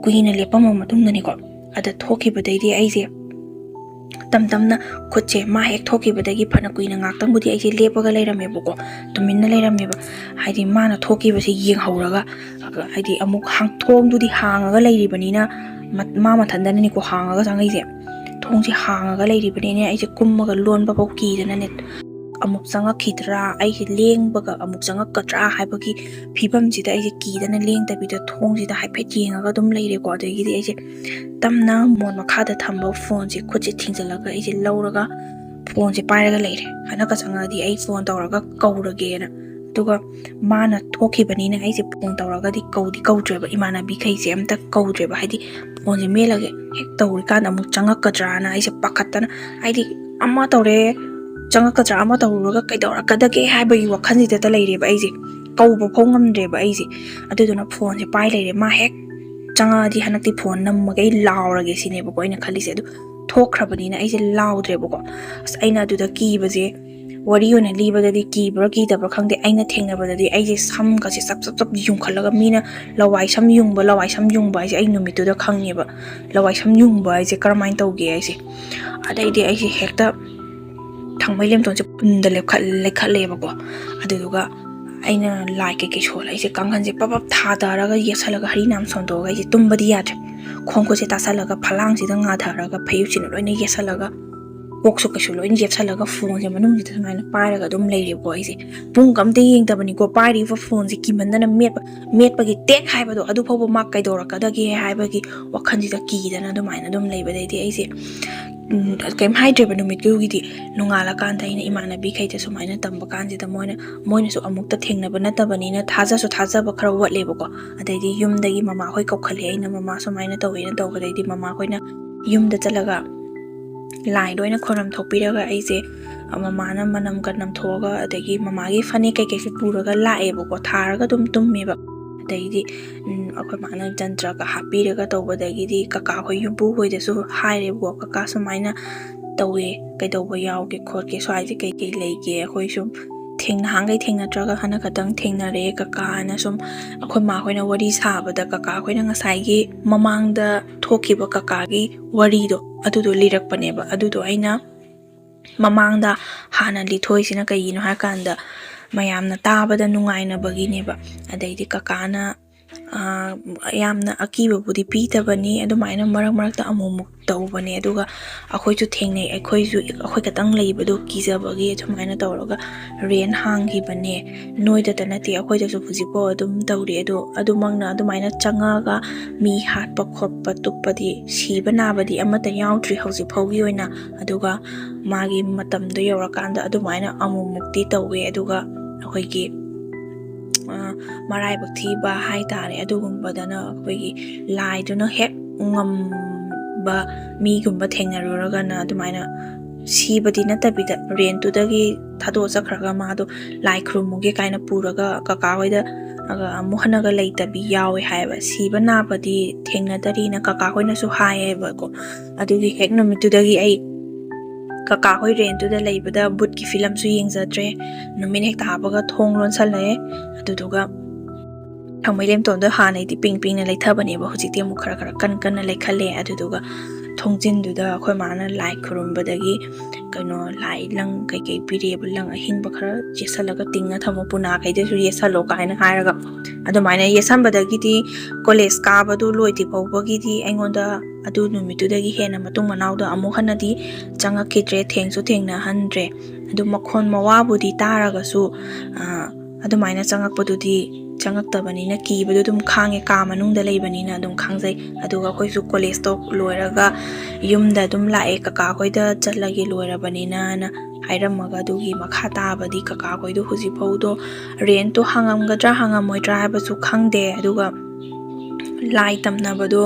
ꯀꯨꯏꯅ ꯂꯦꯞꯄꯝꯃ ꯃꯇꯨꯡꯗꯅꯤꯀꯣ, ꯑꯗ ꯊꯣꯛꯈꯤꯕꯗꯩꯗꯤ ꯑꯩꯁꯦ ꯇꯝ ꯇꯝꯅ ꯈꯨꯠꯁꯦ, ꯃꯥ ꯍꯦꯛ ꯊꯣꯛꯈꯤꯕꯗꯒꯤ ꯐꯅ ꯀꯨꯏꯅ ꯉꯥꯛꯇꯪꯕꯨꯗꯤ ꯑꯩꯁꯦ ꯂꯦꯞꯄꯒ ꯂꯩꯔꯝꯃꯦꯕꯀꯣ, ꯇꯨꯃꯤꯟꯅ ꯂꯩꯔꯝꯃꯦꯕ꯫ ꯍꯥꯏꯗꯤ ꯃꯥꯅ ꯊꯣꯛꯈꯤꯕꯁꯦ ꯌꯦꯡꯍꯧꯔꯒ, ꯍꯥꯏꯗꯤ ꯑꯃꯨꯛ ꯍꯥꯡ-, ꯊꯣꯡꯗꯨꯗꯤ ꯍꯥꯡꯉꯒ ꯂꯩꯔꯤꯕꯅꯤꯅ, ꯃ-, ꯃꯥ ꯃꯊꯟꯇꯅꯅꯤꯀꯣ ꯍꯥꯡꯉꯒ ꯆꯪꯉꯛꯏꯁꯦ꯫ ꯊꯣꯡꯁꯦ ꯍꯥꯡꯉꯒ ꯂꯩꯔꯤꯕꯅꯤꯅ ꯑꯩꯁꯦ ꯀꯨꯝꯃꯒ ꯂꯣꯟꯕꯐꯥꯎ ꯀꯤꯗꯅꯅꯦ, ꯑꯃꯨꯛ ꯆꯪꯉꯛꯈꯤꯗ꯭ꯔꯥ, ꯑꯩꯁꯦ ꯂꯦꯡꯕꯒ ꯑꯃꯨꯛ ꯆꯪꯉꯛꯀꯗ꯭ꯔꯥ ꯍꯥꯏꯕꯒꯤ ꯐꯤꯕꯝꯁꯤꯗ ꯑꯩꯁꯦ ꯀꯤꯗꯅ ꯂꯦꯡꯗꯕꯤꯗ ꯊꯣꯡꯁꯤꯗ ꯍꯥꯏꯐꯦꯠ ꯌꯦꯡꯉꯒ ꯑꯗꯨꯝ ꯂꯩꯔꯦꯀꯣ꯫ ꯑꯗꯒꯤꯗꯤ ꯑꯩꯁꯦ ꯇꯞꯅ ꯃꯣꯟ ꯃꯈꯥꯗ ꯊꯝꯕ ꯐꯣꯟꯁꯦ ꯈꯨꯠꯁꯦ ꯊꯤꯡꯖꯤꯜꯂꯒ ꯑꯩꯁꯦ ꯂꯧꯔꯒ ꯐꯣꯟꯁꯦ ꯄꯥꯏꯔꯒ ꯂꯩꯔꯦ꯫ ꯍꯟꯗꯛꯀ ꯆꯪꯉꯛꯑꯗꯤ ꯑꯩ ꯐꯣꯟ ꯇꯧꯔꯒ ꯀꯧꯔꯒꯦꯅ꯫ ꯑꯗꯨꯒ ꯃꯥꯅ ꯊꯣꯛꯈꯤꯕꯅꯤꯅ ꯑꯩꯁꯦ ꯐꯣꯟ ꯇꯧꯔꯒꯗꯤ ꯀꯧꯗꯤ ꯀꯧꯗ꯭ꯔꯦꯕ, ꯏꯃꯥꯟꯅꯕꯤꯈꯩꯁꯦ ꯑꯝꯇ ꯀꯧꯗ꯭ꯔꯦꯕ꯫ ꯍꯥꯏꯗꯤ ꯐꯣꯟꯁꯦ ꯃꯦꯠꯂꯒ ꯍꯦꯛ ꯇꯧꯔꯤꯀꯥꯟꯗ ꯑꯃꯨꯛ ꯆꯪꯉꯛꯀꯗ꯭ꯔꯥꯅ ꯑꯩꯁꯦ ꯄꯥꯈꯠꯇꯅ, ꯍꯥꯏꯗꯤ ꯑꯃ ꯇꯧꯔꯦ, ꯆꯪꯉꯛꯀꯗ꯭ꯔꯥ, ꯑꯃ ꯇꯧꯔꯨꯔꯒ ꯀꯩꯗꯧꯔꯛꯀꯗꯒꯦ ꯍꯥꯏꯕꯒꯤ ꯋꯥꯈꯜꯁꯤꯗꯇ ꯂꯩꯔꯦꯕ ꯑꯩꯁꯦ꯫ ꯀꯧꯕ ꯐꯥꯎ ꯉꯝꯗ꯭ꯔꯦꯕ ꯑꯩꯁꯦ꯫ ꯑꯗꯨꯗꯨꯅ ꯐꯣꯟꯁꯦ ꯄꯥꯏ ꯂꯩꯔꯦ꯫ ꯃꯥ ꯍꯦꯛ ꯆꯪꯉꯛꯑꯗꯤ ꯍꯟꯗꯛꯇꯤ ꯐꯣꯟ ꯅꯝꯃꯒ ꯑꯩ ꯂꯥꯎꯔꯒꯦ ꯁꯤꯅꯦꯕꯀꯣ ꯑꯩꯅ ꯈꯜꯂꯤꯁꯦ꯫ ꯑꯗꯨ ꯊꯣꯛꯈ꯭ꯔꯕꯅꯤꯅ ꯑꯩꯁꯦ ꯂꯥꯎꯗ꯭ꯔꯦꯕꯀꯣ꯫ ꯑꯁ, ꯑꯩꯅ ꯑꯗꯨꯗ ꯀꯤꯕꯁꯦ ꯋꯥꯔꯤ ꯑꯣꯏꯅ ꯂꯤꯕꯗꯗꯤ ꯀꯤꯕ꯭ꯔꯥ ꯀꯤꯗꯕ꯭ꯔꯥ ꯈꯪꯗꯦ, ꯑꯩꯅ ꯊꯦꯡꯅꯕꯗꯗꯤ ꯑꯩꯁꯦ ꯁꯝꯒꯁꯦ ꯆꯞ ꯆꯞ ꯆꯞ ꯌꯨꯡꯈꯠꯂꯒ, ꯃꯤꯅ ꯂꯋꯥꯏ ꯁꯝ ꯌꯨꯡꯕ, ꯂꯋꯥꯏ ꯁꯝ ꯌꯨꯡꯕ ꯍꯥꯏꯁꯦ ꯑꯩ ꯅꯨꯃꯤꯠꯇꯨꯗ ꯈꯪꯉꯦꯕ꯫ ꯂꯋꯥꯏ ꯁꯝ ꯌꯨꯡꯕ ꯍꯥꯏꯁꯦ ꯀꯔꯝꯍꯥꯏꯅ ꯇꯧꯒꯦ ꯍꯥꯏꯁꯦ꯫ ꯑꯗꯩꯗꯤ ꯑꯩꯁꯦ ꯍꯦꯛꯇ ꯊꯥꯡꯃꯩ ꯂꯦꯝꯇꯣꯟꯁꯦ ꯄꯨꯟꯗ ꯂꯦꯞꯈꯠ-, ꯂꯩꯈꯠꯂꯦꯕꯀꯣ꯫ ꯑꯗꯨꯗꯨꯒ ꯑꯩꯅ ꯂꯥꯏ ꯀꯩꯀꯩ ꯁꯣꯜꯂ ꯑꯩꯁꯦ ꯀꯥꯡꯈꯟꯁꯦ ꯄꯞ ꯄꯞ ꯊꯥꯗꯔꯒ ꯌꯦꯠꯁꯜꯂꯒ ꯍꯔꯤꯅꯥꯝ ꯁꯣꯟꯗꯣꯛꯑꯒ ꯑꯩꯁꯦ ꯇꯨꯝꯕꯗꯤ ꯌꯥꯗ꯭ꯔꯦ꯫ ꯈꯣꯡ ꯈꯨꯠꯁꯦ ꯇꯥꯁꯜꯂꯒ ꯐꯂꯥꯡꯁꯤꯗ ꯉꯥꯊꯔꯒ ꯐꯩꯖꯨꯞꯁꯤꯅ ꯂꯣꯏꯅ ꯌꯦꯠꯁꯜꯂꯒ ꯀꯣꯛꯁꯨ ꯀꯩꯁꯨ ꯂꯣꯏꯅ ꯌꯦꯞꯁꯜꯂꯒ ꯐꯣꯟꯁꯦ ꯃꯅꯨꯡꯁꯤꯗ ꯁꯨꯃꯥꯏꯅ ꯄꯥꯏꯔꯒ ꯑꯗꯨꯝ ꯂꯩꯔꯦꯕꯀꯣ꯫ ꯑꯩꯁꯦ ꯄꯨꯡ ꯑꯝꯇ ꯌꯦꯡꯗꯕꯅꯤꯀꯣ, ꯄꯥꯏꯔꯤꯕ ꯐꯣꯟꯁꯦ ꯀꯤꯃꯟꯗꯅ ꯃꯦꯠꯄ ꯃꯦꯠꯄꯒꯤ ꯇꯦꯛ ꯍꯥꯏꯕꯗꯣ ꯑꯗꯨ ꯐꯥꯎꯕ ꯃꯥ ꯀꯩꯗꯧꯔꯛꯀꯗꯒꯦ ꯍꯥꯏꯕꯒꯤ ꯋꯥꯈꯜꯁꯤꯗ ꯀꯤꯗꯅ ꯑꯗꯨꯃꯥꯏꯅ ꯑꯗꯨꯝ ꯂꯩꯕꯗꯩꯗꯤ ꯑꯩꯁꯦ ꯎꯝ, ꯀꯩꯝ ꯍꯥꯏꯗ꯭ꯔꯦꯕ꯫ ꯅꯨꯃꯤꯠꯇꯨꯒꯤꯗꯤ ꯅꯣꯡꯉꯥꯜꯂꯀꯥꯟꯗ ꯑꯩꯅ ꯏꯃꯥꯟꯅꯕꯤꯈꯩꯗ ꯁꯨꯃꯥꯏꯅ ꯇꯝꯕ ꯀꯥꯟꯁꯤꯗ ꯃꯣꯏꯅ ꯃꯣꯏꯅꯁꯨ ꯑꯃꯨꯛꯇ ꯊꯦꯡꯅꯕ ꯅꯠꯇꯕꯅꯤꯅ ꯊꯥꯖꯁꯨ ꯊꯥꯖꯕ ꯈꯔ ꯋꯥꯠꯂꯦꯕꯀꯣ꯫ ꯑꯗꯩꯗꯤ ꯌꯨꯝꯗꯒꯤ ꯃꯃꯥꯍꯣꯏ ꯀꯧꯈꯠꯂꯦ, ꯑꯩꯅ ꯃꯃꯥ ꯁꯨꯃꯥꯏꯅ ꯇꯧꯋꯦꯅ ꯇꯧꯕꯗꯩꯗꯤ ꯃꯃꯥꯍꯣꯏꯅ ꯌꯨꯝꯗ ꯆꯠꯂꯒ ꯂꯥꯏ ꯂꯣꯏꯅ ꯈꯣꯏꯔꯝ ꯊꯣꯛꯄꯤꯔꯒ ꯑꯩꯁꯦ ꯃꯃꯥꯅ ꯃꯅꯝꯒ ꯅꯝꯊꯣꯛꯑꯒ ꯑꯗꯒꯤ ꯃꯃꯥꯒꯤ ꯐꯅꯦꯛ ꯀꯩꯀꯩꯁꯨ ꯄꯨꯔꯒ ꯂꯥꯛꯑꯦꯕꯀꯣ꯫ ꯊꯥꯔꯒ ꯑꯗꯨꯝ ꯇꯨꯝꯃꯦꯕ꯫ ꯑꯗꯩꯗꯤ ꯎꯝ, ꯑꯩꯈꯣꯏ ꯃꯥꯅ ꯖꯟꯇ꯭ꯔꯒ ꯍꯥꯞꯄꯤꯔꯒ ꯇꯧꯕꯗꯒꯤꯗꯤ ꯀꯀꯥ ꯍꯣꯏ ꯌꯨꯝꯕꯨ ꯍꯣꯏꯗꯁꯨ ꯍꯥꯏꯔꯦꯕꯀꯣ, "ꯀꯀꯥ ꯁꯨꯃꯥꯏꯅ ꯇꯧꯋꯦ, ꯀꯩꯗꯧꯕ ꯌꯥꯎꯒꯦ ꯈꯣꯠꯀꯦ, ꯁ꯭ꯋꯥꯏꯁꯦ ꯀꯩꯀꯩ ꯂꯩꯒꯦ?" ꯑꯩꯈꯣꯏ ꯁꯨꯝ ꯊꯦꯡ-, ꯅꯍꯥꯟꯈꯩ ꯊꯦꯡꯅꯗ꯭ꯔꯒ ꯍꯟꯗꯛ ꯈꯛꯇꯪ ꯊꯦꯡꯅꯔꯦ ꯀꯀꯥꯅ ꯁꯨꯝ ꯑꯩꯈꯣꯏ ꯃꯥ ꯍꯣꯏꯅ ꯋꯥꯔꯤ ꯁꯥꯕꯗ ꯀꯀꯥ ꯍꯣꯏꯅ ꯉꯁꯥꯏꯒꯤ ꯃꯃꯥꯡꯗ ꯊꯣꯛꯈꯤꯕ ꯀꯀꯥꯒꯤ ꯋꯥꯔꯤꯗꯣ ꯑꯗꯨꯗꯣ ꯂꯤꯔꯛꯄꯅꯦꯕ꯫ ꯑꯗꯨꯗꯣ ꯑꯩꯅ ꯃꯃꯥꯡꯗ ꯍꯥꯟꯅ ꯂꯤꯊꯣꯛꯏꯁꯤꯅ ꯀꯩꯒꯤꯅꯣ ꯍꯥꯏꯀꯥꯟꯗ ꯃꯌꯥꯝꯅ ꯇꯥꯕꯗ ꯅꯨꯡꯉꯥꯏꯅꯕꯒꯤꯅꯦꯕ꯫ ꯑꯗꯩꯗꯤ ꯀꯀꯥꯅ ꯌꯥꯝꯅ ꯑꯀꯤꯕꯕꯨꯗꯤ ꯄꯤꯗꯕꯅꯤ, ꯑꯗꯨꯃꯥꯏꯅ ꯃꯔꯛ ꯃꯔꯛꯇ ꯑꯃꯨꯛꯃꯨꯛ ꯇꯧꯕꯅꯦ꯫ ꯑꯗꯨꯒ ꯑꯩꯈꯣꯏꯁꯨ ꯊꯦꯡꯅꯩ, ꯑꯩꯈꯣꯏꯁꯨ ꯑꯩꯈꯣꯏ ꯈꯛꯇꯪ ꯂꯩꯕꯗꯣ ꯀꯤꯖꯕꯒꯤ ꯑꯗꯨꯃꯥꯏꯅ ꯇꯧꯔꯒ ꯔꯦꯟ ꯍꯥꯡꯈꯤꯕꯅꯦ꯫ ꯅꯣꯏꯗꯇ ꯅꯠꯇꯦ, ꯑꯩꯈꯣꯏꯗꯁꯨ ꯍꯧꯖꯤꯛꯐꯥꯎ ꯑꯗꯨꯝ ꯇꯧꯔꯤ꯫ ꯑꯗꯣ ꯑꯗꯨꯃꯛꯅ ꯑꯗꯨꯃꯥꯏꯅ ꯆꯪꯉꯛꯑꯒ ꯃꯤ ꯍꯥꯠꯄ ꯈꯣꯠꯄ ꯇꯨꯞꯄꯗꯤ, ꯁꯤꯕ ꯅꯥꯕꯗꯤ ꯑꯃꯠꯇ ꯌꯥꯎꯗ꯭ꯔꯤ ꯍꯧꯖꯤꯛ ꯐꯥꯎꯒꯤ ꯑꯣꯏꯅ꯫ ꯑꯗꯨꯒ ꯃꯥꯒꯤ ꯃꯇꯝꯗꯣ ꯌꯧꯔꯀꯥꯟꯗ ꯑꯗꯨꯃꯥꯏꯅ ꯑꯃꯨꯛꯃꯨꯛꯇꯤ ꯇꯧꯋꯦ꯫ ꯑꯗꯨꯒ ꯑꯩꯈꯣꯏꯒꯤ ꯃꯔꯥꯏꯕꯛ ꯊꯤꯕ ꯍꯥꯏ ꯇꯥꯔꯦ, ꯑꯗꯨꯒꯨꯝꯕꯗꯅ ꯑꯩꯈꯣꯏꯒꯤ ꯂꯥꯏꯗꯨꯅ ꯍꯦꯛ ꯉꯝꯕ ꯃꯤꯒꯨꯝꯕ ꯊꯦꯡꯅꯔꯨꯔꯒꯅ ꯑꯗꯨꯃꯥꯏꯅ ꯁꯤꯕꯗꯤ ꯅꯠꯇꯕꯤꯗ ꯔꯦꯟꯇꯨꯗꯒꯤ ꯊꯥꯗꯣꯛꯑ ꯆꯠꯈ꯭ꯔꯒ ꯃꯥꯗꯣ ꯂꯥꯏ ꯈꯨꯔꯨꯝꯃꯨꯒꯦ ꯀꯥꯏꯅ ꯄꯨꯔꯒ ꯀꯀꯥ ꯍꯣꯏꯗ ꯑꯃꯨꯛ ꯍꯟꯅꯒ ꯂꯩꯇꯕꯤ ꯌꯥꯎꯋꯦ ꯍꯥꯏꯌꯦꯕ꯫ ꯁꯤꯕ ꯅꯥꯕꯗꯤ ꯊꯦꯡꯅꯗꯔꯤꯅ ꯀꯀꯥ ꯍꯣꯏꯅꯁꯨ ꯍꯥꯏꯌꯦꯕꯀꯣ꯫ ꯑꯗꯨꯒꯤ ꯍꯦꯛ ꯅꯨꯃꯤꯠꯇꯨꯗꯒꯤ ꯑꯩ ꯀꯀꯥ ꯍꯣꯏ ꯔꯦꯟꯇꯨꯗ ꯂꯩꯕꯗ ꯕꯨꯠꯀꯤ ꯐꯤꯂꯝꯁꯨ ꯌꯦꯡꯖꯗ꯭ꯔꯦ꯫ ꯅꯨꯃꯤꯠ ꯍꯦꯛ ꯇꯥꯕꯒ ꯊꯣꯡ ꯂꯣꯟꯁꯜꯂꯛꯑꯦ꯫ ꯑꯗꯨꯗꯨꯒ ꯊꯥꯡꯃꯩꯕꯟꯗꯣ ꯍꯥꯟꯅꯩꯗꯤ ꯄꯤꯡ ꯄꯤꯡꯅ ꯂꯩꯊꯕꯅꯦꯕ, ꯍꯧꯖꯤꯛꯇꯤ ꯑꯃꯨꯛ ꯈꯔ ꯈꯔ ꯀꯟ ꯀꯟꯅ ꯂꯩꯈꯠꯂꯦ꯫ ꯑꯗꯨꯗꯨꯒ ꯊꯣꯡꯖꯤꯟꯗꯨꯗ ꯑꯩꯈꯣꯏ ꯃꯥꯅ ꯂꯥꯏ ꯈꯨꯔꯨꯝꯕꯗꯒꯤ ꯀꯩꯅꯣ ꯂꯥꯏ ꯂꯪ ꯀꯩꯀꯩ ꯄꯤꯔꯛꯑꯦꯕ, ꯂꯪ ꯑꯍꯤꯡꯕ ꯈꯔ ꯌꯦꯠꯁꯜꯂꯒ ꯇꯤꯡꯉ ꯊꯝꯃꯣ, ꯄꯨꯅꯥꯈꯩꯗꯁꯨ ꯌꯦꯠꯁꯜꯂꯣ ꯀꯥꯏꯅ ꯍꯥꯏꯔꯒ ꯑꯗꯨꯃꯥꯏꯅ ꯌꯦꯠꯁꯟꯕꯗꯒꯤꯗꯤ ꯀꯣꯂꯦꯖ ꯀꯥꯕꯗꯨ ꯂꯣꯏꯗ꯭ꯔꯤ ꯐꯥꯎꯕꯒꯤꯗꯤ ꯑꯩꯉꯣꯟꯗ ꯑꯗꯨ ꯅꯨꯃꯤꯠꯇꯨꯗꯒꯤ ꯍꯦꯟꯅ ꯃꯇꯨꯡ ꯃꯅꯥꯎꯗ ꯑꯃꯨꯛ ꯍꯟꯅꯗꯤ ꯆꯪꯉꯛꯈꯤꯗ꯭ꯔꯦ, ꯊꯦꯡꯁꯨ ꯊꯦꯡꯅꯍꯟꯗ꯭ꯔꯦ꯫ ꯑꯗꯨ ꯃꯈꯣꯟ ꯃꯋꯥꯕꯨꯗꯤ ꯇꯥꯔꯒꯁꯨ ꯑꯗꯨꯃꯥꯏꯅ ꯆꯪꯉꯛꯄꯗꯨꯗꯤ ꯆꯪꯉꯛꯇꯕꯅꯤꯅ ꯀꯤꯕꯗꯣ ꯑꯗꯨꯝ ꯈꯥꯡꯉꯦ, ꯀꯥ ꯃꯅꯨꯡꯗ ꯂꯩꯕꯅꯤꯅ ꯑꯗꯨꯝ ꯈꯥꯡꯖꯩ꯫ ꯑꯗꯨꯒ ꯑꯩꯈꯣꯏꯁꯨ ꯀꯣꯂꯦꯖꯇꯣ ꯂꯣꯏꯔꯒ ꯌꯨꯝꯗ ꯑꯗꯨꯝ ꯂꯥꯛꯑꯦ, ꯀꯀꯥ ꯈꯣꯏꯗ ꯆꯠꯂꯒꯦ ꯂꯣꯏꯔꯕꯅꯤꯅꯅ ꯍꯥꯏꯔꯝꯃꯒ꯫ ꯑꯗꯨꯒꯤ ꯃꯈꯥ ꯇꯥꯕꯗꯤ ꯀꯀꯥ ꯈꯣꯏꯗꯣ ꯍꯧꯖꯤꯛꯐꯥꯎꯗꯣ ꯔꯦꯟꯠꯇꯣ ꯍꯥꯡꯉꯝꯒꯗ꯭ꯔꯥ ꯍꯥꯡꯉꯝꯃꯣꯏꯗ꯭ꯔꯥ ꯍꯥꯏꯕꯁꯨ ꯈꯪꯗꯦ꯫ ꯑꯗꯨꯒ ꯂꯥꯏ ꯇꯝꯅꯕꯗꯣ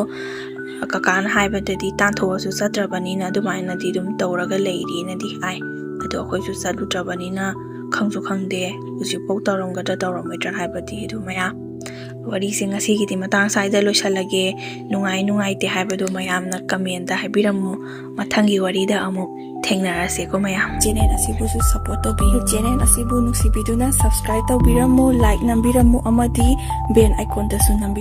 ꯀꯀꯥꯅ ꯍꯥꯏꯕꯗꯗꯤ ꯇꯥꯟꯊꯣꯛꯑꯁꯨ ꯆꯠꯇ꯭ꯔꯕꯅꯤꯅ ꯑꯗꯨꯃꯥꯏꯅꯗꯤ ꯑꯗꯨꯝ ꯇꯧꯔꯒ ꯂꯩꯔꯤꯅꯗꯤ ꯍꯥꯏ꯫ ꯑꯗꯣ ꯑꯩꯈꯣꯏꯁꯨ ꯆꯠꯂꯨꯗ꯭ꯔꯕꯅꯤꯅ ꯈꯪꯁꯨ ꯈꯪꯗꯦ ꯍꯧꯖꯤꯛꯐꯥꯎ ꯇꯧꯔꯝꯒꯗ꯭ꯔꯥ ꯇꯧꯔꯝꯃꯣꯏꯗ꯭ꯔꯥ ꯍꯥꯏꯕꯗꯤ꯫ ꯑꯗꯨ ꯃꯌꯥꯝ, ꯋꯥꯔꯤꯁꯦ ꯉꯁꯤꯒꯤꯗꯤ ꯃꯇꯥꯡ ꯁ꯭ꯋꯥꯏꯗ ꯂꯣꯏꯁꯤꯜꯂꯒꯦ꯫ ꯅꯨꯡꯉꯥꯏ ꯅꯨꯡꯉꯥꯏꯇꯦ ꯍꯥꯏꯕꯗꯣ ꯃꯌꯥꯝꯅ ꯀꯃꯦꯟꯗ ꯍꯥꯏꯕꯤꯔꯝꯃꯨ꯫ ꯃꯊꯪꯒꯤ ꯋꯥꯔꯤꯗ ꯑꯃꯨꯛ ꯊꯦꯡꯅꯔꯁꯦꯀꯣ ꯃꯌꯥꯝ꯫ ꯆꯦꯅꯦꯜ ꯑꯁꯤꯕꯨꯁꯨ ꯁꯄꯣꯔꯠ ꯇꯧꯕꯤꯌꯨ꯫ ꯆꯦꯅꯦꯜ ꯑꯁꯤꯕꯨ ꯅꯨꯡꯁꯤꯕꯤꯗꯨꯅ ꯁꯕꯁꯀ꯭ꯔꯥꯏꯕ ꯇꯧꯕꯤꯔꯝꯃꯨ, ꯂꯥꯏꯛ ꯅꯝꯕꯤꯔꯝꯃꯨ ꯑꯃꯗꯤ ꯕꯦꯜ ꯑꯥꯏꯀꯣꯟꯗꯁꯨ ꯅꯝꯕꯤꯔꯝꯃꯨ꯫